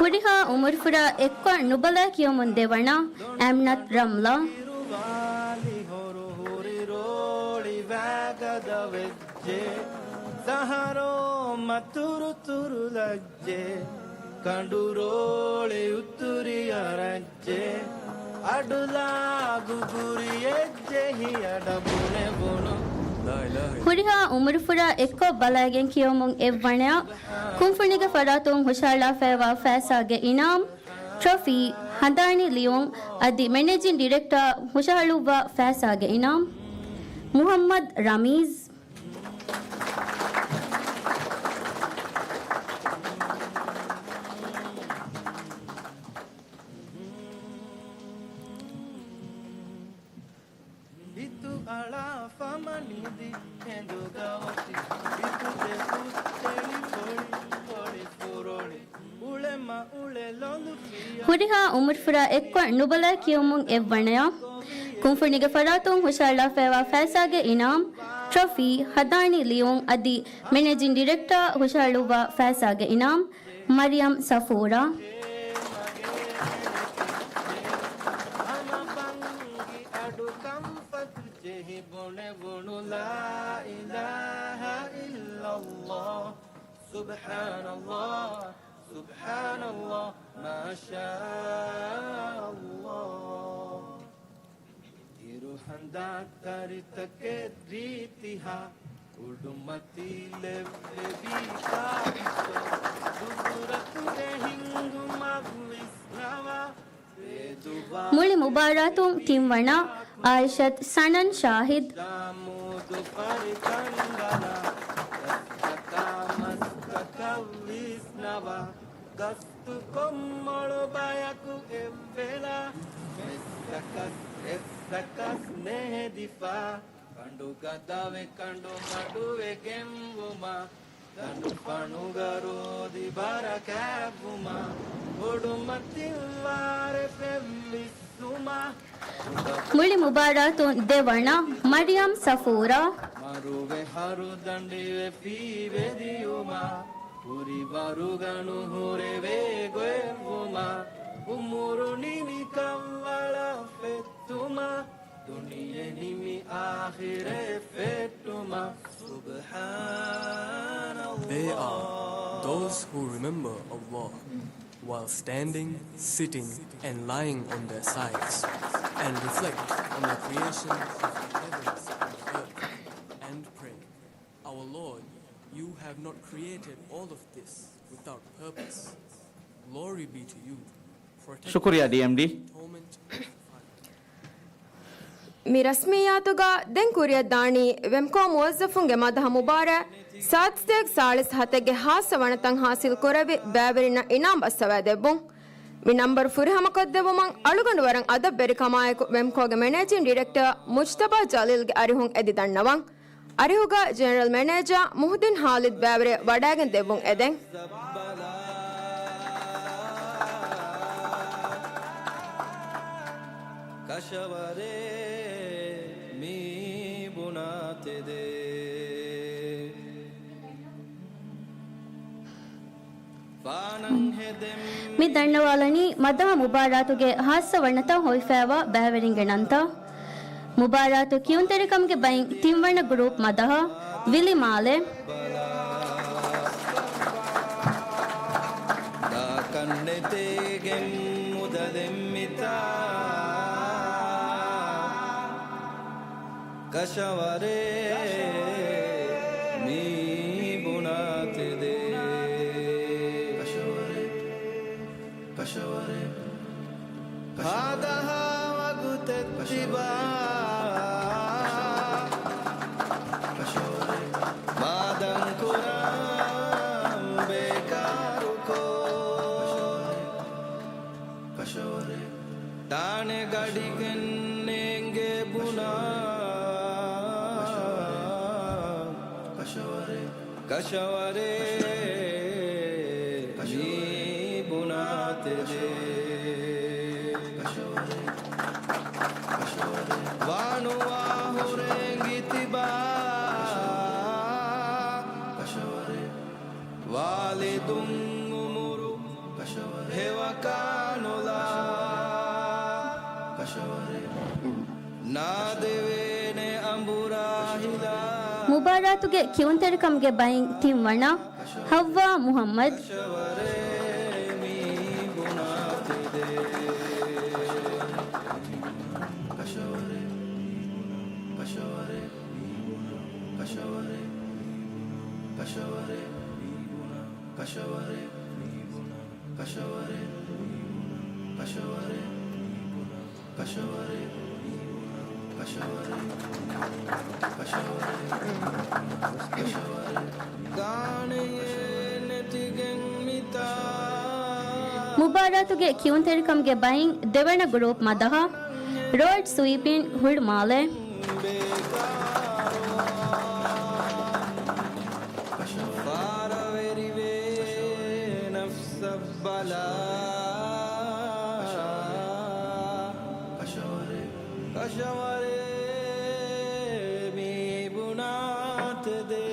ހުރިހާ އުމުރުފުރާ އެއްކޮށް ނުބަލައި ކިޔުމުން ދެވަނަ އަމްނަތު ރަމްލާ. އިރުވާލި ހުރު ހުރި ރޯޅި ވާގަދަ ވެއްޖެ، ސަހަރޯ މަތުރު ތުރު ލައްޖެ، ކަނޑު ރޯޅި އުތުރި އަރައްޖެ، އަޑުލާ ގުގުރި އެއްޖެ ހިޔަޑަ ބުނެވުނު. ހުރިހާ އުމުރުފުރާ އެއްކޮށް ބަލައިގެން ކިޔުމުން އެއްވަނަޔަށް ކުންފުނިގެ ފަރާތުން ހުށަހަޅާފައިވާ ފައިސާގެ އިނާމް ޓްރޮފީ ހަނދާނީ ލިޔުން އަދި މެނޭޖިން ޑިރެކްޓަރ ހުށަހަޅުއްވާ ފައިސާގެ އިނާމް މުހައްމަދު ރަމީޒް. ހިތު އަޅާ ފަމަނިދި ހެނދުގަ އޮތި، ހިތު ދެ ފުއްސެޅި ފޮޅި ފޮޅި ފުރޮޅި، އުޅެ މަ އުޅެ ލޮލު ފިޔަ. ހުރިހާ އުމުރުފުރާ އެއްކޮށް ނުބަލަ ކިޔުމުން އެއްވަނަޔާ. ކުންފުނިގެ ފަރާތުން ހުށަހަޅާފައިވާ ފައިސާގެ އިނާމް، ޓްރޮފީ، ހަނދާނީ ލިޔުން އަދި މެނޭޖިން ޑިރެކްޓަރ ހުށަހަޅުއްވާ ފައިސާގެ އިނާމް، މަރިޔަމް ސަފޫރާ. ހަމަ ބަންގި އަޑު ކަންފަތު ޖެހި ބުނެވުނު لا إله إلا الله، سبحان الله، سبحان الله، ما شاء الله. އިރު ހަނދާ ތަރިތަކެއް ރީތިހާ، އުޑުމަތީ ލެއްވެވީ ކާއިތޯ، ގުދުރަތުގެ ހިންގުމަށް ވިސްނަވާ. މުޅި މުބާރާތުން ތިންވަނަ އާއިޝަތު ސަނަން ޝާހިދު. ދާމޫދު ފަރިތަންގަނާ، ރަސްތަކާ މަސްތަކަށް ވިސްނަވާ، ގަސްތުކޮށް މޮޅު ބަޔަކު އެއްވެލާ، މެސްތަކަސް އެއްސަކަސް ނެހެދިފާ، ކަނޑުގަ ދަވެ ކަނޑު މަޑުވެގެންވުމާ، ދަނޑުފަނުގަ ރޯދި ބަރަކާތްވުމާ، އުޑުމަތިން ވާރޭ ފެން ވިއްސުމާ. މުޅި މުބާރާތުން ދެވަނަ މަރިޔަމް ސަފޫރާ. މަރުވެ ހަރުދަނޑިވެ ފީވެދިޔުމާ، ހުރިވަރުގަ ނުހުރެވޭ ގޮއެއްވުމާ، އުމުރު ނިމި ކަންވަޅަށް ފެއްޓުމާ، ދުނިޔެ ނިމި އާޚިރަތް ފެއްޓުމަށް. سبحان الله. They are those who remember Allah while standing, sitting, and lying on their sides, and reflect on the creation of the heavens and the earth, and pray, Our Lord, you have not created all of this without purpose. Glory be to you. ޝުކުރިއްޔާ، ޑީއެމްޑީ. މި ރަސްމިއްޔާތުގަ ދެން ކުރިއަށްދާނީ ވެމްކޯ މުވައްޒަފުންގެ މަދަހަ މުބާރާތް ސާދަ ސަތޭކަ ސާޅީސް ހަތެއްގެ ހާއްސަ ވަނަތައް ހާސިލް ކުރެއްވި ބައިވެރިންނަށް އިނާމް ބައްސަވާދެއްވުން. މި ނަންބަރު ފުރިހަމަކޮށްދެއްވުމަށް އަޅުގަނޑު ވަރަށް އަދަބުވެރިކަމާއެކު ވެމްކޯގެ މެނޭޖިން ޑިރެކްޓަރ މުޖްތަބާ ޖަލީލްގެ އަރިހުން އެދި ދަންނަވަން. އަރިހުގަ ޖެނެރަލް މެނޭޖާ މުހުދީން ހާލިދު ބައިވެރިޔަށް ވަޑައިގެން ދެއްވުން އެދެން. ކަށަވަރޭ މީ ބުނާތެދޭ. މި ދަންނަވާލަނީ މަދަހަ މުބާރާތުގެ ހާއްސަ ވަނަތައް ހޮވިފައިވާ ބައިވެރިންގެ ނަންތައް. މުބާރާތު ކިޔުންތެރިކަމުގެ ބައިން ތިންވަނަ ގްރޫޕް މަދަހަ، ވިލިމާލެ. ދާކަށް ނެތޭގެން މުދަލެއް މިތާ. ކަށަވަރޭ މީ ބުނާތެދޭ. ކަށަވަރޭ، ކަށަވަރޭ، ކަށަވަރޭ. ހާދަހާ ވަގުތެއް ތިބާ. ކަށަވަރޭ. މާދަން ކުރާން ބޭކާރުކޮށް. ކަށަވަރޭ. ތާނެ ގަޑިގެން ނޭނގޭ ބުނާ. ކަށަވަރޭ. ކަށަވަރޭ. މީ ބުނާތެދޭ. ވާނުވާ ހުރެން ގިތިބާ. ވާލިދުން އުމުރު ހެވަކާނުލާ. ނާދެވޭނެ އަނބުރާ ހިލާ. މުބާރާތުގެ ކިޔުންތެރިކަމުގެ ބައިން ތިންވަނަ، ހައްވާ މުހައްމަދު. ކަށަވަރޭ މީ ބުނާތެދޭ. ކަށަވަރޭ، ކަށަވަރޭ، ކަށަވަރޭ، ކަށަވަރޭ. މުބާރާތުގެ ކިޔުންތެރިކަމުގެ ބައިން ދެވަނަ ގުރޫޕް މަދަހަ، ރޯޑް ސްވީޕިން ހުޅުމާލެ. ފާރަވެރިވޭ ނަފްސަށް ބަލާ. ކަށަވަރޭ މީ ބުނާތެދޭ.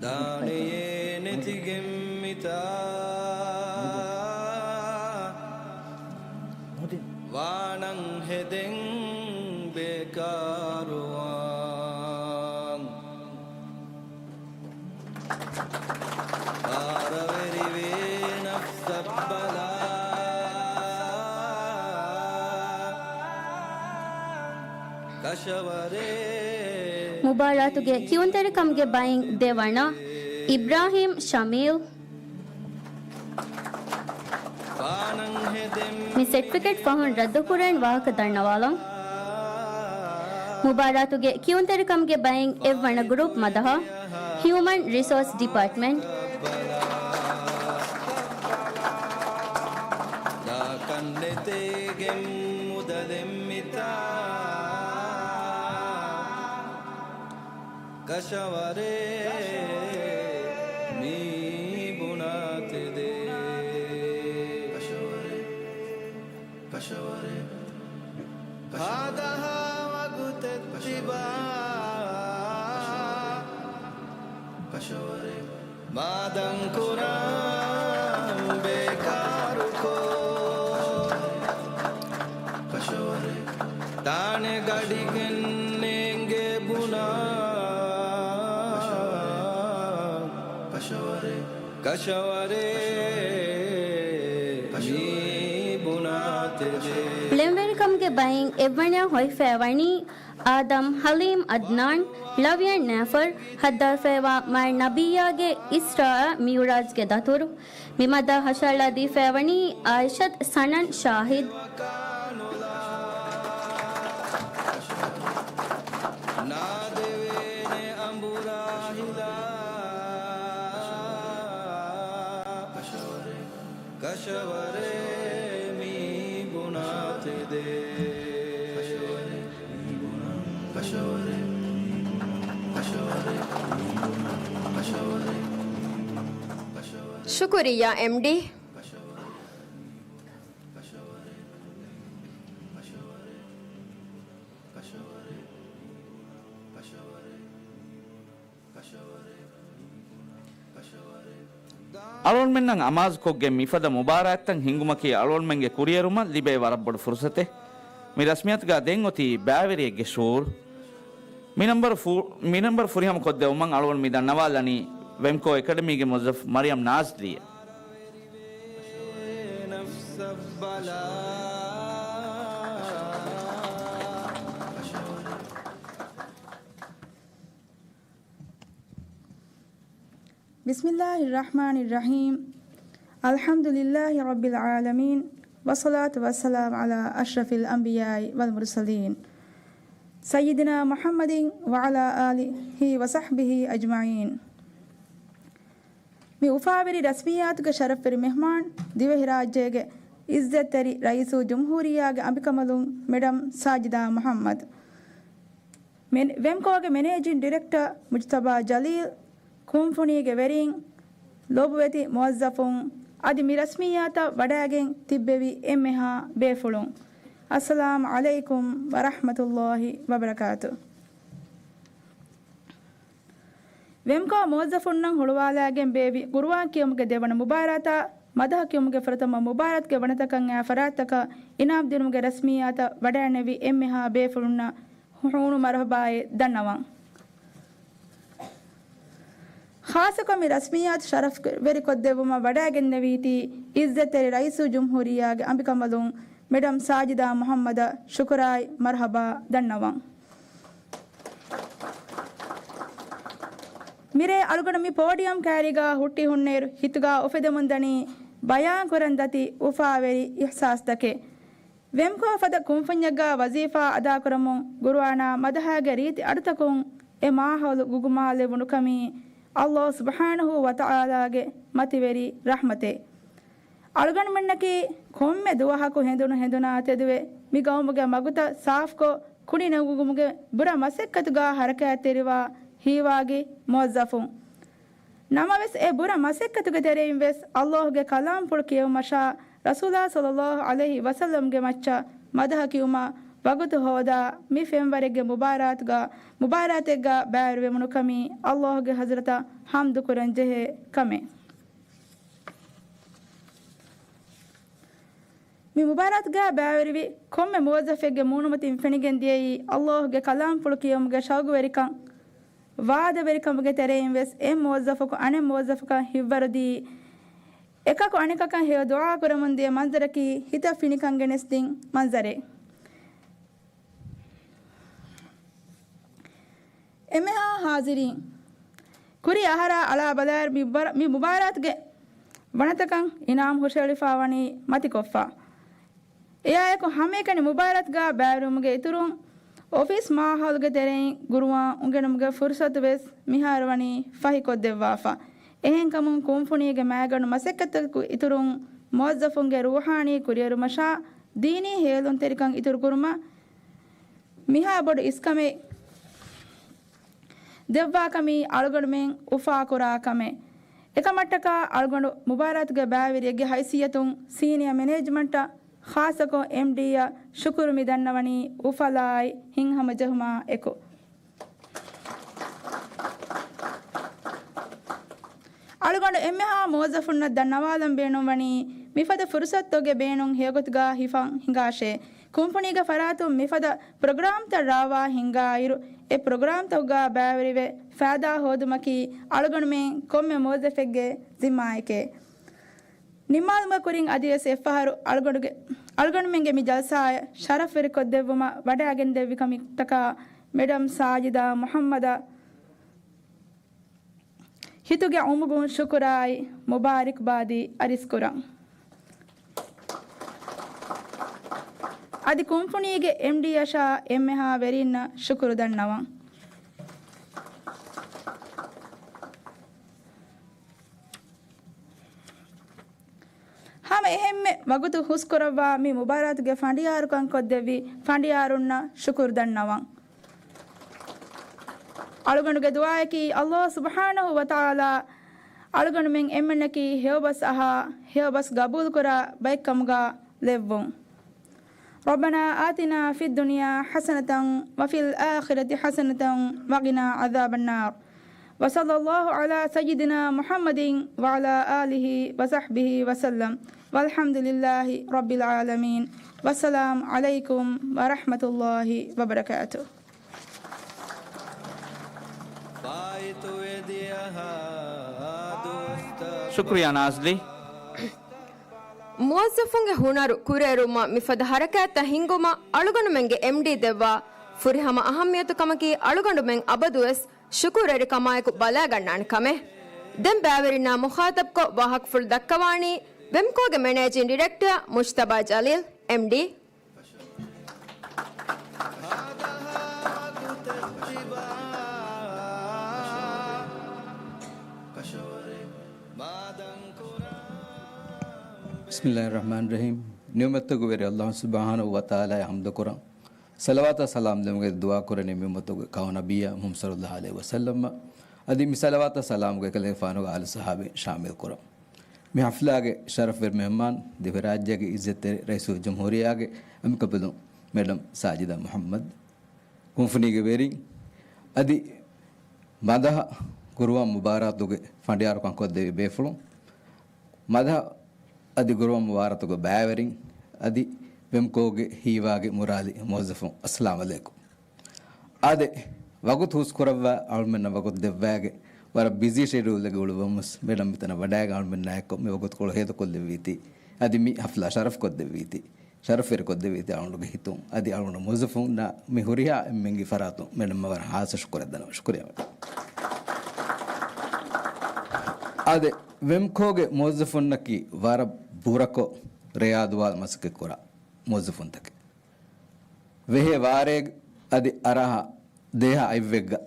ދާނެޔޭ ނެތިގެން މިތާ. ވާނަން ހެދެން ބޭކާރުވާން. ފާރަވެރިވޭ ނަފްސަށް ބަލާ. ކަށަވަރޭ. މުބާރާތުގެ ކިޔުންތެރިކަމުގެ ބައިން ދެވަނަ، އިބްރާހީމް ޝަމީލް. މި ސެޓްފިކެޓް ފަހުން ރައްދުކުރަން ވާހަކަ ދަންނަވާލަން. މުބާރާތުގެ ކިޔުންތެރިކަމުގެ ބައިން އެއްވަނަ ގުރޫޕް މަދަހަ، ހިއުމަން ރިސޯސް ޑިޕާޓްމަންޓް. ކަށަވަރޭ މީ ބުނާތެދޭ. ކަށަވަރޭ، ކަށަވަރޭ، ހާދަހާ ވަގުތެއް ތިބާ. ކަށަވަރޭ. މާދަން ކުރާން ބޭކާރުކޮށް. ތާނެ ގަޑިގެން ނޭނގޭ ބުނާ. ކަށަވަރޭ. ކަށަވަރޭ. މީ ބުނާތެދޭ. ޅެންވެރިކަމުގެ ބައިން އެއްވަނަޔަށް ހޮވިފައިވަނީ އާދަމް ހަލީމް އަދްނާން، ޅަވިޔަން ނޭފަރް، ހައްދާފައިވާ މާތް ނަބިއްޔާގެ އިސްރާއަށް މިޢުރާޖްގެ ދަތުރު. މި މަދާ ހަށައަޅާދީފައިވަނީ އާއިޝަތް ސަނަން ޝާހިދް. ކަށަވަރޭ މީ ބުނާތެދޭ. ޝުކުރިއްޔާ، އެމްޑީ. އަޅުގަނޑުމެންނަށް އަމާޒުކޮށްގެން މިފަދަ މުބާރާތްތައް ހިންގުމަކީ އަޅުގަނޑުމެންގެ ކުރިއެރުމަށް ލިބޭ ވަރަށް ބޮޑު ފުރުސަތެއް. މި ރަސްމިއްޔާތުގަ ދެން އޮތީ ބައިވެރިއެއްގެ ޝުޢޫރު. މި ނަންބަރު ފު-، މި ނަންބަރު ފުރިހަމަ ކޮށްދެއްވުމަށް އަޅުގަނޑު މި ދަންނަވާލަނީ ވެމްކޯ އެކަޑަމީގެ މުވައްޒަފް މަރިޔަމް ނާޒްލީއަށް. بسم الله الرحمن الرحيم. الحمد لله رب العالمين. والصلاة والسلام على أشرف الأنبياء والمرسلين. سيدنا محمد وعلى آله وصحبه أجمعين. މި އުފާވެރި ރަސްމިއްޔާތުގެ ޝަރަފްވެރި މެހްމާން، ދިވެހިރާއްޖޭގެ އިއްޒަތްތެރި ރައީސުލްޖުމްހޫރިއްޔާގެ އަނބިކަނބަލުން މެޑަމް ސާޖިދާ މުޙައްމަދު. މެން-، ވެމްކޯގެ މެނޭޖިން ޑިރެކްޓަރ މުޖްތަބާ ޖަލީލް، ކުންފުނީގެ ވެރިން، ލޮބުވެތި މުވައްޒަފުން، އަދި މި ރަސްމިއްޔާތަށް ވަޑައިގެން ތިއްބެވި އެންމެހާ ބޭފުޅުން، އައްސަލާމް ޢަލައިކުމް ވަރަޙްމަތުﷲި ވަބަރަކާތު. ވެމްކޯ މުވައްޒަފުންނަށް ހުޅުވާލައިގެން ބޭއްވި ޤުރުއާން ކިޔުމުގެ ދެވަނަ މުބާރާތާ، މަދަހަ ކިޔުމުގެ ފުރަތަމަ މުބާރާތުގެ ވަނަތަކަށް އައި ފަރާތްތަކަށް އިނާމް ދިނުމުގެ ރަސްމިއްޔާތަށް ވަޑައިނެވި އެންމެހާ ބޭފުޅުންނަށް ހޫނު މަރުޙަބާއެއް ދަންނަވަން. ޚާއްޞަކޮށް މި ރަސްމިއްޔާތު ޝަރަފްވެރިކޮށްދެއްވުމަށް ވަޑައިގެންނެވީތީ އިއްޒަތްތެރި ރައީސުލްޖުމްހޫރިއްޔާގެ އަނބިކަނބަލުން މެޑަމް ސާޖިދާ މުޙައްމަދަށް ޝުކުރާއި މަރްޙަބާ ދަންނަވަން. މިރޭ އަޅުގަނޑު މި ޕޯޑިއަމް ކައިރީގަ ހުއްޓި ހުންނައިރު ހިތުގަ އުފެދެމުންދަނީ ބަޔާންކުރަން ދަތި އުފާވެރި އިޙްސާސްތަކެއް. ވެމްކޯ ފަދަ ކުންފުންޏެއްގަ ވަޒީފާ އަދާކުރަމުން ގުރުއާނާ މަދަހާގެ ރީތި އަޑުތަކުން އެ މާހައުލު ގުގުމާލެވުނުކަމީ ﷲ ސުބްޙާނަހޫ ވަތަޢާލާގެ މަތިވެރި ރަޙްމަތެއް. އަޅުގަނޑުމެންނަކީ ކޮންމެ ދުވަހަކު ހެނދުނު ހެނދުނާ ތެދުވެ، މި ގައުމުގެ މަގުތައް ސާފުކޮށް، ކުނި ނެގުމުގެ ބުރަ މަސައްކަތުގަ ހަރަކާތްތެރިވާ ހީވާގި މުވައްޒަފުން. ނަމަވެސް، އެ ބުރަ މަސައްކަތުގެ ތެރެއިން ވެސް ﷲ ގެ ކަލާމްފުޅު ކިޔެވުމަށާ، ރަސޫލާ ޞައްލައްލާހު ޢަލައިހި ވަސައްލަމްގެ މައްޗަށް މަދަޙަ ކިޔުމަށް ވަގުތު ހޯދާ، މި ފެންވަރެއްގެ މުބާރާތުގަ، މުބާރާތެއްގަ ބައިވެރިވެވުނު ކަމީ ﷲ ގެ ޙަޟްރަތަށް ޙަމްދު ކުރަން ޖެހޭ ކަމެއް. މި މުބާރާތުގަ ބައިވެރިވި ކޮންމެ މުވައްޒަފެއްގެ މޫނުމަތިން ފެނިގެން ދިޔައީ، ﷲ ގެ ކަލާމްފުޅު ކިޔެވުމުގެ ޝައުގުވެރިކަން، ވާދަވެރިކަމުގެ ތެރެއިން ވެސް އެއް މުވައްޒަފަކު އަނެއް މުވައްޒަފަކަށް ހިތްވަރުދީ، އެކަކު އަނެކަކަށް ހެޔޮ ދުޢާ ކުރަމުން ދިޔަ މަންޒަރަކީ ހިތަށް ފިނިކަން ގެނެސްދިން މަންޒަރެއް. އެންމެހާ ޙާޟިރީން، ކުރީ އަހަރާ އަޅާ ބަލާއިރު މި މުބާރ-، މި މުބާރާތުގެ ވަނަތަކަށް އިނާމް ހުށައެޅިފާ ވަނީ މަތިކޮށްފަ. އެއާއެކު ހަމައެކަނި މުބާރާތުގަ ބައިވެރިވުމުގެ އިތުރުން، އޮފީސް މާހައުލުގެ ތެރެއިން ގުރުއާން އުނގެނުމުގެ ފުރުޞަތު ވެސް މިހާރު ވަނީ ފަހިކޮށްދެއްވާފަ. އެހެންކަމުން، ކުންފުނީގެ މައިގަނޑު މަސައްކަތްތަކުގެ އިތުރުން މުވައްޒަފުންގެ ރޫޙާނީ ކުރިއެރުމަށާ ދީނީ ހޭލުންތެރިކަން އިތުރުކުރުމަށް މިހާ ބޮޑު އިސްކަމެއް ދެއްވާކަމީ އަޅުގަނޑުމެން އުފާކުރާ ކަމެއް. އެކަމަށްޓަކާ އަޅުގަނޑު މުބާރާތުގެ ބައިވެރިއެއްގެ ހައިސިއްޔަތުން ސީނިއާ މެނޭޖްމަންޓަށް، ޚާއްޞަކޮށް އެމްޑީއަށް ޝުކުރު މި ދަންނަވަނީ އުފަލާއި ހިތްހަމަޖެހުމާ އެކު. އަޅުގަނޑު އެންމެހާ މުވައްޒަފުންނަށް ދަންނަވާލަން ބޭނުންވަނީ، މިފަދަ ފުރުޞަތުގެ ބޭނުން ހެޔޮގޮތުގަ ހިފަން ހިނގާށޭ. ކުންފުނީގެ ފަރާތުން މިފަދަ ޕްރޮގްރާމްތައް ރާވާ ހިންގާއިރު، އެ ޕްރޮގްރާމްތަކުގަ ބައިވެރިވެ ފައިދާ ހޯދުމަކީ އަޅުގަނޑުމެން ކޮންމެ މުވައްޒަފެއްގެ ޒިންމާއެކޭ. ނިންމާލުމުގެ ކުރިން އަދިވެސް އެއްފަހަރު އަޅުގަނޑުގެ، އަޅުގަނޑުމެންގެ މި ޖަލްސާއަށް ޝަރަފްވެރިކޮށްދެއްވުމަށް ވަޑައިގެންދެއްވި ކަމަށްޓަކާ މެޑަމް ސާޖިދާ މުޙައްމަދަށް ހިތުގެ އުމުގުން ޝުކުރާއި މުބާރިކްބާދީ އަރިސްކުރަން. އަދި ކުންފުނީގެ އެމްޑީއަށާ އެންމެހާ ވެރީންނަށް ޝުކުރު ދަންނަވަން. ހަމަ އެހެންމެ ވަގުތު ހުސްކުރައްވާ މި މުބާރާތުގެ ފަނޑިޔާރުކަން ކޮށްދެއްވި ފަނޑިޔާރުންނަށް ޝުކުރު ދަންނަވަން. އަޅުގަނޑުގެ ދުޢާއަކީ، ﷲ ސުބްޙާނަހޫ ވަތަޢާލާ އަޅުގަނޑުމެން އެންމެންނަކީ ހެޔޮބަސް އަހާ، ހެޔޮބަސް ގަބޫލުކުރާ ބައެއްކަމުގަ ލެއްވުން. ربنا آتنا في الدنيا حسنة وفي الآخرة حسنة وقنا عذاب النار. وصلى الله على سيدنا محمد وعلى آله وصحبه وسلم. والحمد لله رب العالمين. والسلام عليكم ورحمة الله وبركاته. ޝުކުރިއްޔާ ނާޒްލީ. މުވައްޒަފުންގެ ހުނަރު ކުރިއެރުމަށް މިފަދަ ހަރަކާތްތައް ހިންގުމަށް އަޅުގަނޑުމެންގެ އެމްޑީ ދެއްވާ ފުރިހަމަ އަހައްމިޔަތު ކަމަކީ އަޅުގަނޑުމެން އަބަދުވެސް ޝުކުރުވެރިކަމާއެކު ބަލާގަންނާނެ ކަމެއް. ދެން ބައިވެރިންނާ މުޚާޠަބްކޮށް ވާހަކަފުޅު ދައްކަވާނީ ވެމްކޯގެ މެނޭޖިން ޑިރެކްޓަރ މުޖްތަބާ ޖަލީލް، އެމްޑީ. ބިސްމިއްލާހިއްރަޙްމާނިއްރަޙީމް. ނިޢުމަތްތަކުގެ ވެރި ﷲ ސުބްޙާނަހޫ ވަތަޢާލާއަށް ޙަމްދުކުރަން. ޞަލަވާތާ ސަލާމް ދެމުގެ ދުޢާ ކުރަނީ މި އުއްމަތުގެ ކައު ނަބިއްޔާ މުޙައްމަދު ޞައްލައްލާހު ޢަލައިހި ވަސައްލަމަށް. އަދި މި ޞަލަވާތާ ސަލާމުގެ އެކަލޭގެފާނުގެ އާލު ޞަޙާބީން ޝާމިލް ކުރަން. މި ޙަފްލާގެ ޝަރަފްވެރި މެހެމާން ދިވެހިރާއްޖޭގެ އިއްޒަތްތެރި ރައީސުލް ޖުމްހޫރިއްޔާގެ އަމިކަބަލުން މެޑަމް ސާޖިދާ މުޙައްމަދު، ކުންފުނީގެ ވެރިން، އަދި މަދަހަ ގުރުއާން މުބާރާތުގެ ފަނޑިޔާރުކަން ކޮށްދެވި ބޭފުޅުން، މަދަހަ އަދި ގުރުއާން މުބާރާތުގެ ބައިވެރިން، އަދި ވެމްކޯގެ ހީވާގި މުރާލި މުވައްޒަފުން، އައްސަލާމް ޢަލައިކުމް. އާދެ، ވަގުތު ހުސްކުރައްވާ އަޅުމެންނަށް ވަގުތު ދެއްވާގެ، ވަރަށް ބިޒީ ޝެޑިއުލްގެ އުޅުއްވަމުސް މެޑަމް މިތަނަށް ވަޑައިގެން އަޅުމެންނާއެކު މި ވަގުތުކޮޅު ހޭދަކޮށްލެއްވީތީ، އަދި މި ޙަފްލާ ޝަރަފްކޮށްދެއްވީތީ. ޝަރަފުވެރިކޮށްދެއްވީތީ އަޅުގަނޑުގެ ހިތުން. އަދި އަޅުގަނޑު މުވައްޒަފުންނަށް މި ހުރިހާ އެންމެންގެ ފަރާތުން މެންނަމަ ވަރަށް ހާއްސަ ޝުކުރެއް ދަންނަވަން. ޝުކުރިއްޔާ. އާދެ، ވެމްކޯގެ މުވައްޒަފުންނަކީ ވަރަށް ބުރަކޮށް ރެޔާދުވާލަށް މަސައްކަތްކުރާ މުވައްޒަފުންތަކެއް. ވެހޭ ވާރޭގަ އަދި އަރާހަށް ދޭހަ އަތްވެއްގަ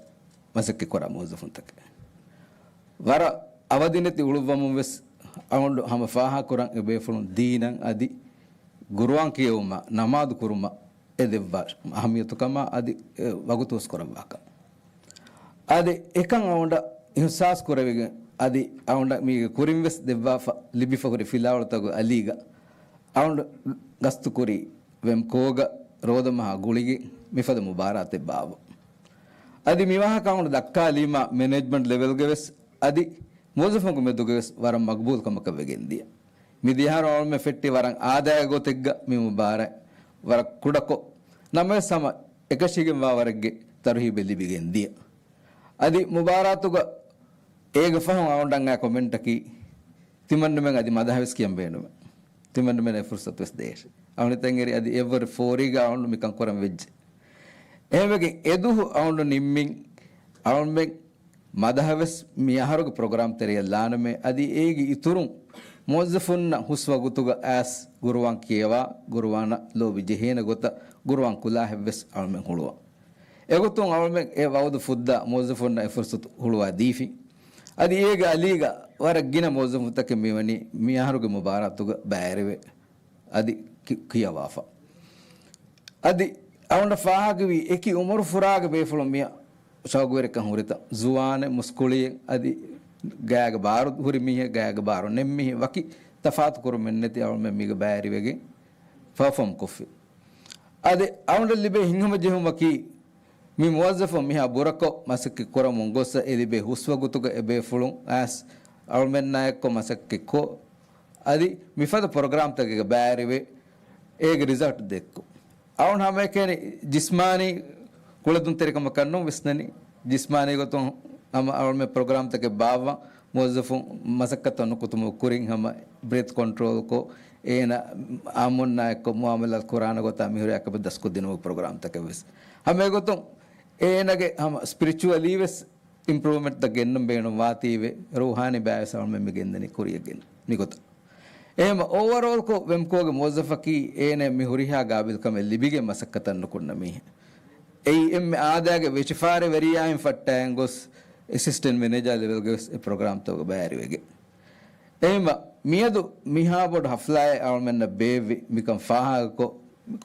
މަސައްކަތްކުރާ މުވައްޒަފުންތަކެއް. ވަރަށް އަވަދިނެތި އުޅުއްވަމުން ވެސް އަޅުގަނޑު ހަމަ ފާހަގަކުރަން އެބޭފުޅުން ދީނަށް އަދި ގުރުއާން ކިޔެވުމަށް، ނަމާދު ކުރުމަށް އެ ދެއްވާ އަހައްމިޔަތުކަމާ އަދި އެ ވަގުތު ހުސްކުރައްވާކަން. އަދި އެކަން އަޅުގަނޑަށް އިހުސާސް ކުރެވިގެން، އަދި އަޅުގަނޑަށް މީގެ ކުރިން ވެސް ދެއްވާފަ، ލިބިފަ ހުރި ފިލާވަޅުތަކުގެ އަލީގަ އަޅުގަނޑު ގަސްތުކުރީ ވެމްކޯގަ ރޯދަމަހާ ގުޅިގެން މިފަދަ މުބާރާތެއް ބާއްވަން. އަދި މިވާހަކަ އަޅުގަނޑު ދައްކާލީމާ މެނޭޖްމަންޓް ލެވެލްގެ ވެސް އަދި މުވައްޒަފުންގެ މެދުގެ ވެސް ވަރަށް މަގުބޫލު ކަމަކަށް ވެގެންދިޔަ. މިދިޔަ އަހަރު އަޅުމެން ފެއްޓީ ވަރަށް އާދައިގެ ގޮތެއްގަ މި މުބާރާތް ވަރަށް ކުޑަކޮށް، ނަމަވެސް ހަމަ އެކަށީގެންވާ ވަރެއްގެ ތަރުހީބެއް ލިބިގެން ދިޔަ. އަދި މުބާރާތުގަ އޭގެ ފަހުން އަޅުގަނޑަށް އައި ކޮމެންޓަކީ، ތިމަންނަމެން އަދި މަދަހަ ވެސް ކިޔަން ބޭނުމެއް. ތިމަންނަމެން އެ ފުރުސަތު ވެސް ދޭށޭ. އަޅުގަނޑު ހިތަށް އެރި އަދި އެއްވަރު ފޯރީގަ އަޅުގަނޑު މިކަން ކުރަން ވެއްޖެ. އެހެންވެގެން އެދުވަހު އަޅުގަނޑު ނިންމިން އަޅުގަނޑުމެން މަދަހަ ވެސް މި އަހަރުގެ ޕްރޮގްރާމް ތެރެޔަށް ލާނަމޭ، އަދި އޭގެ އިތުރުން މުވައްޒަފުންނަށް ހުސް ވަގުތުގަ އައިސް ގުރުއާން ކިޔަވާ، ގުރުއާނަށް ލޯބި ޖެހޭނެ ގޮތަށް ގުރުއާން ކުލާހެއް ވެސް އަޅުމެން ހުޅުވަން. އެގޮތުން އަޅުމެން އެ ވައުދު ފުއްދާ މުވައްޒަފުންނަށް އެ ފުރުސަތު ހުޅުވާ ދީފިން. އަދި އޭގެ އަލީގަ ވަރަށް ގިނަ މުވައްޒަފުންތަކެއް މިވަނީ މި އަހަރުގެ މުބާރާތުގަ ބައިވެރިވެ އަދި ކި-، ކިޔަވާފަ. އަދި އަޅުގަނޑަށް ފާހަގަވީ އެކި އުމުރު ފުރާގެ ބޭފުޅުން މިއަށް ޝައުގުވެރިކަން ހުރިތަން. ޒުވާނެއް، މުސްކުޅިއެއް، އަދި ގާގެ ބާރު ހުރި މީހެއް، ގާގެ ބާރު ނެތް މީހެއް، ވަކި ތަފާތު ކުރުމެއް ނެތި އަޅުމެން މީގަ ބައިވެރިވެގެން ފަރފޯމް ކޮށްފި. އަދި އަޅުގަނޑަށް ލިބޭ ހިތްހަމަޖެހުމަކީ، މި މުވައްޒަފުން މިހާ ބުރަކޮށް މަސައްކަތް ކުރަމުން ގޮއްސަ އެ ލިބޭ ހުސްވަގުތުގަ އެބޭފުޅުން އައިސް އަޅުމެންނާއެއްކޮށް މަސައްކަތްކޮށް، އަދި މިފަދަ ޕްރޮގްރާމްތަކެއްގަ ބައިވެރިވެ، އޭގެ ރިޒަލްޓް ދެއްކު. އަޅުން ހަމައެކަނި ޖިސްމާނީ ކުޅެދުންތެރިކަމަކަށް ނޫން ވިސްނަނީ. ޖިސްމާނީ ގޮތުން ހަމަ އަޅުމެން ޕްރޮގްރާމްތަކެއް ބާއްވަން، މުވައްޒަފުން މަސައްކަތަށް ނުކުތުމުގެ ކުރިން ހަމަ ބްރީތް ކޮންޓްރޯލްކޮށް، އޭނަ އާއްމުންނާ އެއްކޮށް މުއާމަލާތް ކުރާނެ ގޮތާ މިހުރި އަކަބަ ދަސްކޮށްދިނުމުގެ ޕްރޮގްރާމްތަކެއް ވެސް. ހަމަ އެގޮތުން އޭނަގެ ހަމަ ސްޕިރިޗުއަލީ ވެސް އިމްޕްރޫވްމަންޓްތައް ގެންނަން ބޭނުން ވާތީވެ، ރޫހާނީ ބައި ވެސް އަޅުމެން މި ގެންދަނީ ކުރިއަށް ގެން މިގޮތަށް. އެހެން އޯވަރޯލްކޮށް ވެމްކޯގެ މުވައްޒަފަކީ އޭނަ މި ހުރިހާ ގާބިލްކަމެއް ލިބިގެން މަސައްކަތަށް ނުކުންނަ މީހެއް. އެއީ އެންމެ އާދައިގެ ވެށިފާރިވެރިޔާއިން ފައްޓައިގެން ގޮސް އެސިސްޓެންޓް މެނޭޖާ ލެވެލްގެ ވެސް އެ ޕްރޮގްރާމްތަކުގަ ބައިވެރިވެގެން. އެހެންވެ، މިއަދު މިހާ ބޮޑު ހަފްލާއެއް އަޅުމެންނަށް ބޭއްވި މިކަން ފާހަގަކޮށް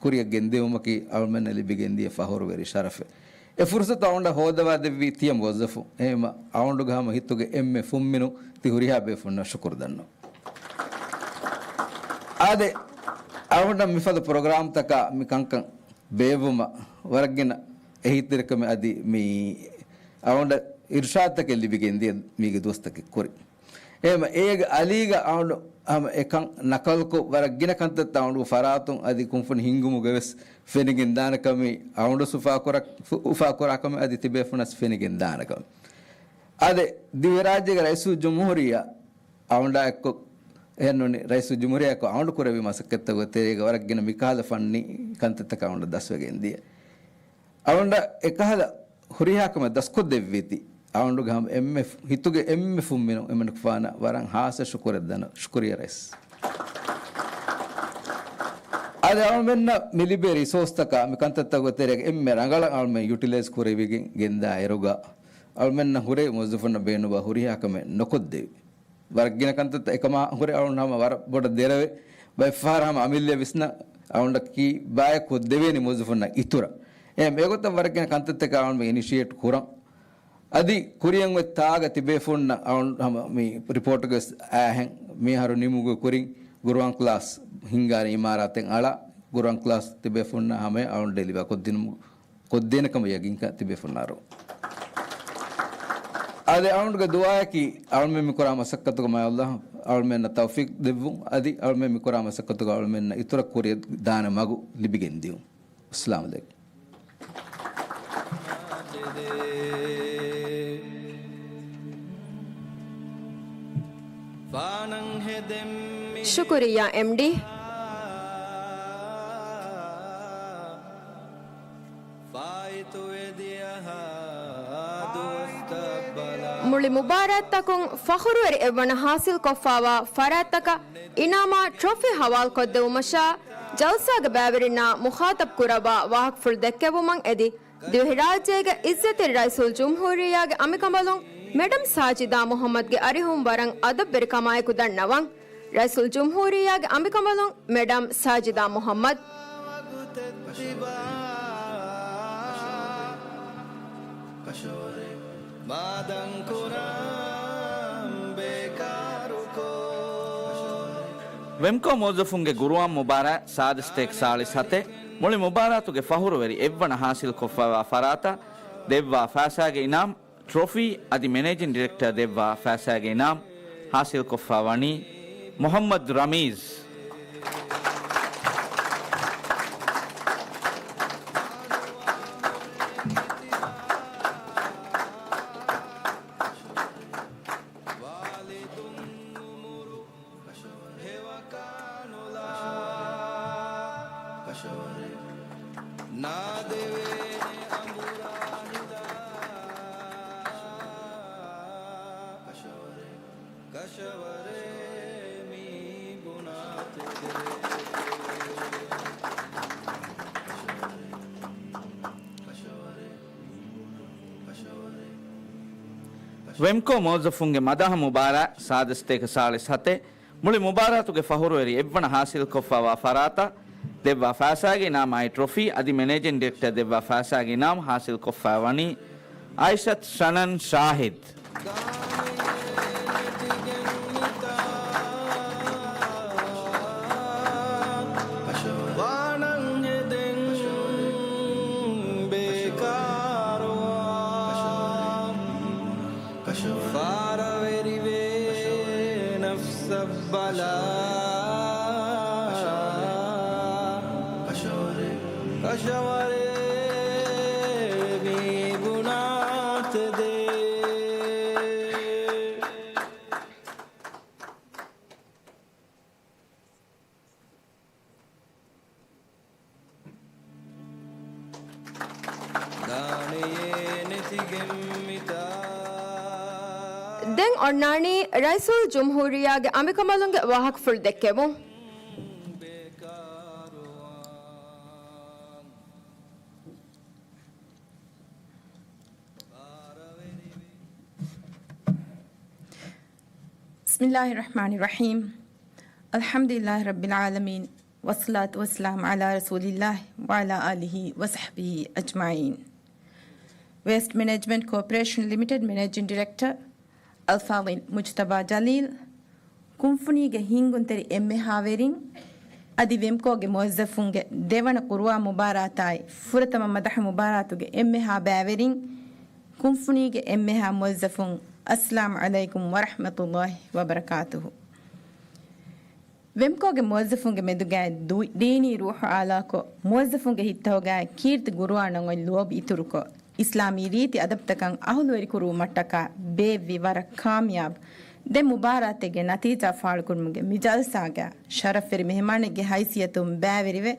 ކުރިއަށް ގެންދިއުމަކީ އަޅުމެންނަށް ލިބިގެންދިޔަ ފަހުރުވެރި ޝަރަފެއް. އެ ފުރުސަތު އަޅުގަނޑަށް ހޯދަވާދެއްވީ ތިޔަ މުވައްޒަފުން. އެހެންވެ، އަޅުގަނޑުގެ ހަމަ ހިތުގެ އެންމެ ފުންމިނުން ތި ހުރިހާ ބޭފުންނަށް ޝުކުރު ދަންނަވަން. އާދެ، އަޅުގަނޑަށް މިފަދަ ޕްރޮގްރާމްތަކާ މި ކަންކަން ބޭއްވުމަށް ވަރަށްގިނަ އެހީތެރިކަމެއް އަދި މި އަޅުގަނޑަށް އިރުޝާދުތަކެއް ލިބިގެންދިޔަ މީގެ ދުވަސްތަކެއް ކުރިން. އެހެންވެ، އޭގެ އަލީގަ އަޅުގަނޑު ހަމަ އެކަން ނަކަލްކޮށް، ވަރަށް ގިނަ ކަންތައްތައް އަޅުގަނޑު ފަރާތުން އަދި ކުންފުނި ހިންގުމުގަ ވެސް ފެނިގެން ދާނެ ކަމެއް، އަޅުގަނޑު އުފާކުރާ، އުފާކުރާ ކަމެއް އަދި ތިބޭފުޅުންނަށް ފެނިގެން ދާނެ ކަމެއް. އަދި ދިވެހިރާއްޖޭގެ ރައީސުލްޖުމްހޫރިއްޔާ އަޅުގަނޑާ އެއްކޮށް، އެހެންނޫނީ، ރައީސުލްޖުމްހޫރިއްޔާ އެއްކޮށް އަޅުގަނޑު ކުރެއްވި މަސައްކަތްތަކުގެ ތެރޭގަ ވަރަށް ގިނަ މިކަހަލަ ފަންނީ ކަންތައްތަކަށް އަޅުގަނޑަށް ދަސްވެގެން ދިޔަ. އަޅުގަނޑަށް އެކަހަލަ ހުރިހާ ކަމެއް ދަސްކޮށްދެއްވީތީ، އަޅުގަނޑުގެ ހަމަ އެންމެ ފު-، ހިތުގެ އެންމެ ފުންމިނުން އެމަނިކުފާނަށް ވަރަށް ހާއްސަ ޝުކުރެއް ދަން-، ޝުކުރިއްޔާ ރައީސް. އަދި އަޅުމެންނަށް މި ލިބޭ ރިސޯސްތަކާ މި ކަންތައްތަކުގެ ތެރޭގަ އެންމެ ރަނގަޅަށް އަޅުމެން ޔުޓިލައިޒް ކުރެވިގެން ގެންދާ އިރުގަ، އަޅުމެންނަށް ހުރޭ މުވައްޒަފުންނަށް ބޭނުންވާ ހުރިހާ ކަމެއް ނުކޮށްދެވި. ވަރަށް ގިނަ ކަންތައްތައް އެކަމާ ހުރެ އަޅުން ހަމަ ވަރަށް ބޮޑަށް ދެރަވެ، ބައެއްފަހަރަށް ހަމަ އަމިއްލަ ވިސްނަ އަޅުން ކީ ބާއެއް ކޮށްދެވޭނީ މުވައްޒަފުންނަށް އިތުރަށް. އެހެން އެގޮތަށް ވަރަށް ގިނަ ކަންތައްތަކަށް އަޅުން އިނިޝިއޭޓް ކުރަން. އަދި ކުރިއަށް އޮތް ތާގަ ތިބޭފުންނަށް އަޅުން ހަމަ މި ރިޕޯޓްގަ ވެސް އައިހެން މިއަހަރު ނިމުގެ ކުރިން ގުރުއާން ކްލާސް ހިންގާނެ އިމާރާތެއް އަޅާ، ގުރުއާން ކްލާސް ތިބޭފުންނަށް ހަމަޔަށް އަޅުން ޑެލިވާ ކޮށްދިނުމު ކޮށްދޭނެ ކަމަށް ޔަގީންކަން ތިބޭފުންނާރު. އާދެ، އަޅުގަނޑުގެ ދުޢާއަކީ، އަޅުމެން މި ކުރާ މަސައްކަތުގަ މާތް ﷲ އަޅުމެންނަށް ތައުފީޤް ދެއްވުން، އަދި އަޅުމެން މި ކުރާ މަސައްކަތުގަ އަޅުމެންނަށް އިތުރަށް ކުރިއަށް ދާނެ މަގު ލިބިގެން ދިޔުން. އައްސަލާމު ޢަލައިކުމް. ޝުކުރިއްޔާ، އެމްޑީ. މުޅި މުބާރާތްތަކުން ފަޚުރުވެރި އެއްވަނަ ޙާޞިލްކޮށްފާވާ ފަރާތްތަކަށް އިނާމާ ޓްރޮފީ ޙަވާލުކޮށްދެއްވުމަށާ، ޖަލްސާގެ ބައިވެރިންނާ މުޚާޠަބް ކުރައްވާ ވާހަކަފުޅު ދެއްކެވުމަށް އެދި، ދިވެހިރާއްޖޭގެ އިއްޒަތްތެރި ރައީސުލްޖުމްހޫރިއްޔާގެ އަނބިކަނބަލުން މެޑަމް ސާޖިދާ މުޙައްމަދްގެ އަރިހުން ވަރަށް އަދަބުވެރިކަމާއެކު ދަންނަވަން. ރައީސުލްޖުމްހޫރިއްޔާގެ އަނބިކަނބަލުން މެޑަމް ސާޖިދާ މުޙައްމަދް. ވެމްކޯ މުވައްޒަފުންގެ ގުރުއާން މުބާރާތް ސާދަ ސަތޭކަ ސާޅީސް ހަތެއް، މުޅި މުބާރާތުގެ ފަޚުރުވެރި އެއްވަނަ ޙާޞިލްކޮށްފާވާ ފަރާތަށް ދެއްވާ ފައިސާގެ އިނާމް ޓްރޮފީ އަދި މެނޭޖިން ޑިރެކްޓަރ ދެއްވާ ފައިސާގެ އިނާމް ޙާޞިލްކޮށްފާ ވަނީ މުޙައްމަދު ރަމީޒް. ވެމްކޯ މުވައްޒަފުންގެ މަދަހަ މުބާރާތް ސާދަ ސަތޭކަ ސާޅީސް ހަތެއް، މުޅި މުބާރާތުގެ ފަޚުރުވެރި އެއްވަނަ ޙާޞިލްކޮށްފާވާ ފަރާތަށް ދެއްވާ ފައިސާގެ އިނާމާއި ޓްރޮފީ އަދި މެނޭޖިން ޑިރެކްޓަރ ދެއްވާ ފައިސާގެ އިނާމް ޙާޞިލްކޮށްފާ ވަނީ އައިޝަތު ޝަނަން ޝާހިދު. ވާނަން ހެދެން ބޭކާރުވާ ފާރަވެރިވޭ ނަފްސަށް ބަލާ. ކަށަވަރޭ މީ ބުނާތެދޭ. ދެން އޮންނާނީ ރައީސުލްޖުމްހޫރިއްޔާގެ އަނބިކަނބަލުންގެ ވާހަކަފުޅު ދެއްކެވުން. بسم الله الرحمن الرحيم. الحمد لله رب العالمين. والصلاة والسلام على رسول الله وعلى آله وصحبه أجمعين. ވޭސްޓް މެނޭޖްމަންޓް ކޯޕަރޭޝަން ލިމިޓެޑް މެނޭޖިން ޑިރެކްޓަރ އަލްފާޟިލް މުޖްތަބާ ޖަލީލް، ކުންފުނީގެ ހިންގުންތެރި އެންމެހާވެރިން އަދި ވެމްކޯގެ މުވައްޒަފުންގެ ދެވަނަ ޤުރުއާން މުބާރާތާއި ފުރަތަމަ މަދަޙަ މުބާރާތުގެ އެންމެހާ ބައިވެރިން، ކުންފުނީގެ އެންމެހާ މުވައްޒަފުން، އައްސަލާމު ޢަލައިކުމް ވަރަޙްމަތުﷲި ވަބަރަކާތުހު. ވެމްކޯގެ މުވައްޒަފުންގެ މެދުގައި ދު-، ދީނީ ރޫޙު އާލާކޮށް، މުވައްޒަފުންގެ ހިތްތަކުގައި ކީރިތި ގުރުއާނަށް އޮތް ލޯބި އިތުރުކޮށް، އިސްލާމީ ރީތި އަދަބުތަކަށް އަހުލުވެރިކުރުވުމަށްޓަކާ ބޭއްވި ވަރަށް ކާމިޔާބު ދެ މުބާރާތެއްގެ ނަތީޖާ ފާޅުކުރުމުގެ މި ޖަލްސާގަ ޝަރަފްވެރި މެހެމާނެއްގެ ހައިސިއްޔަތުން ބައިވެރިވެ،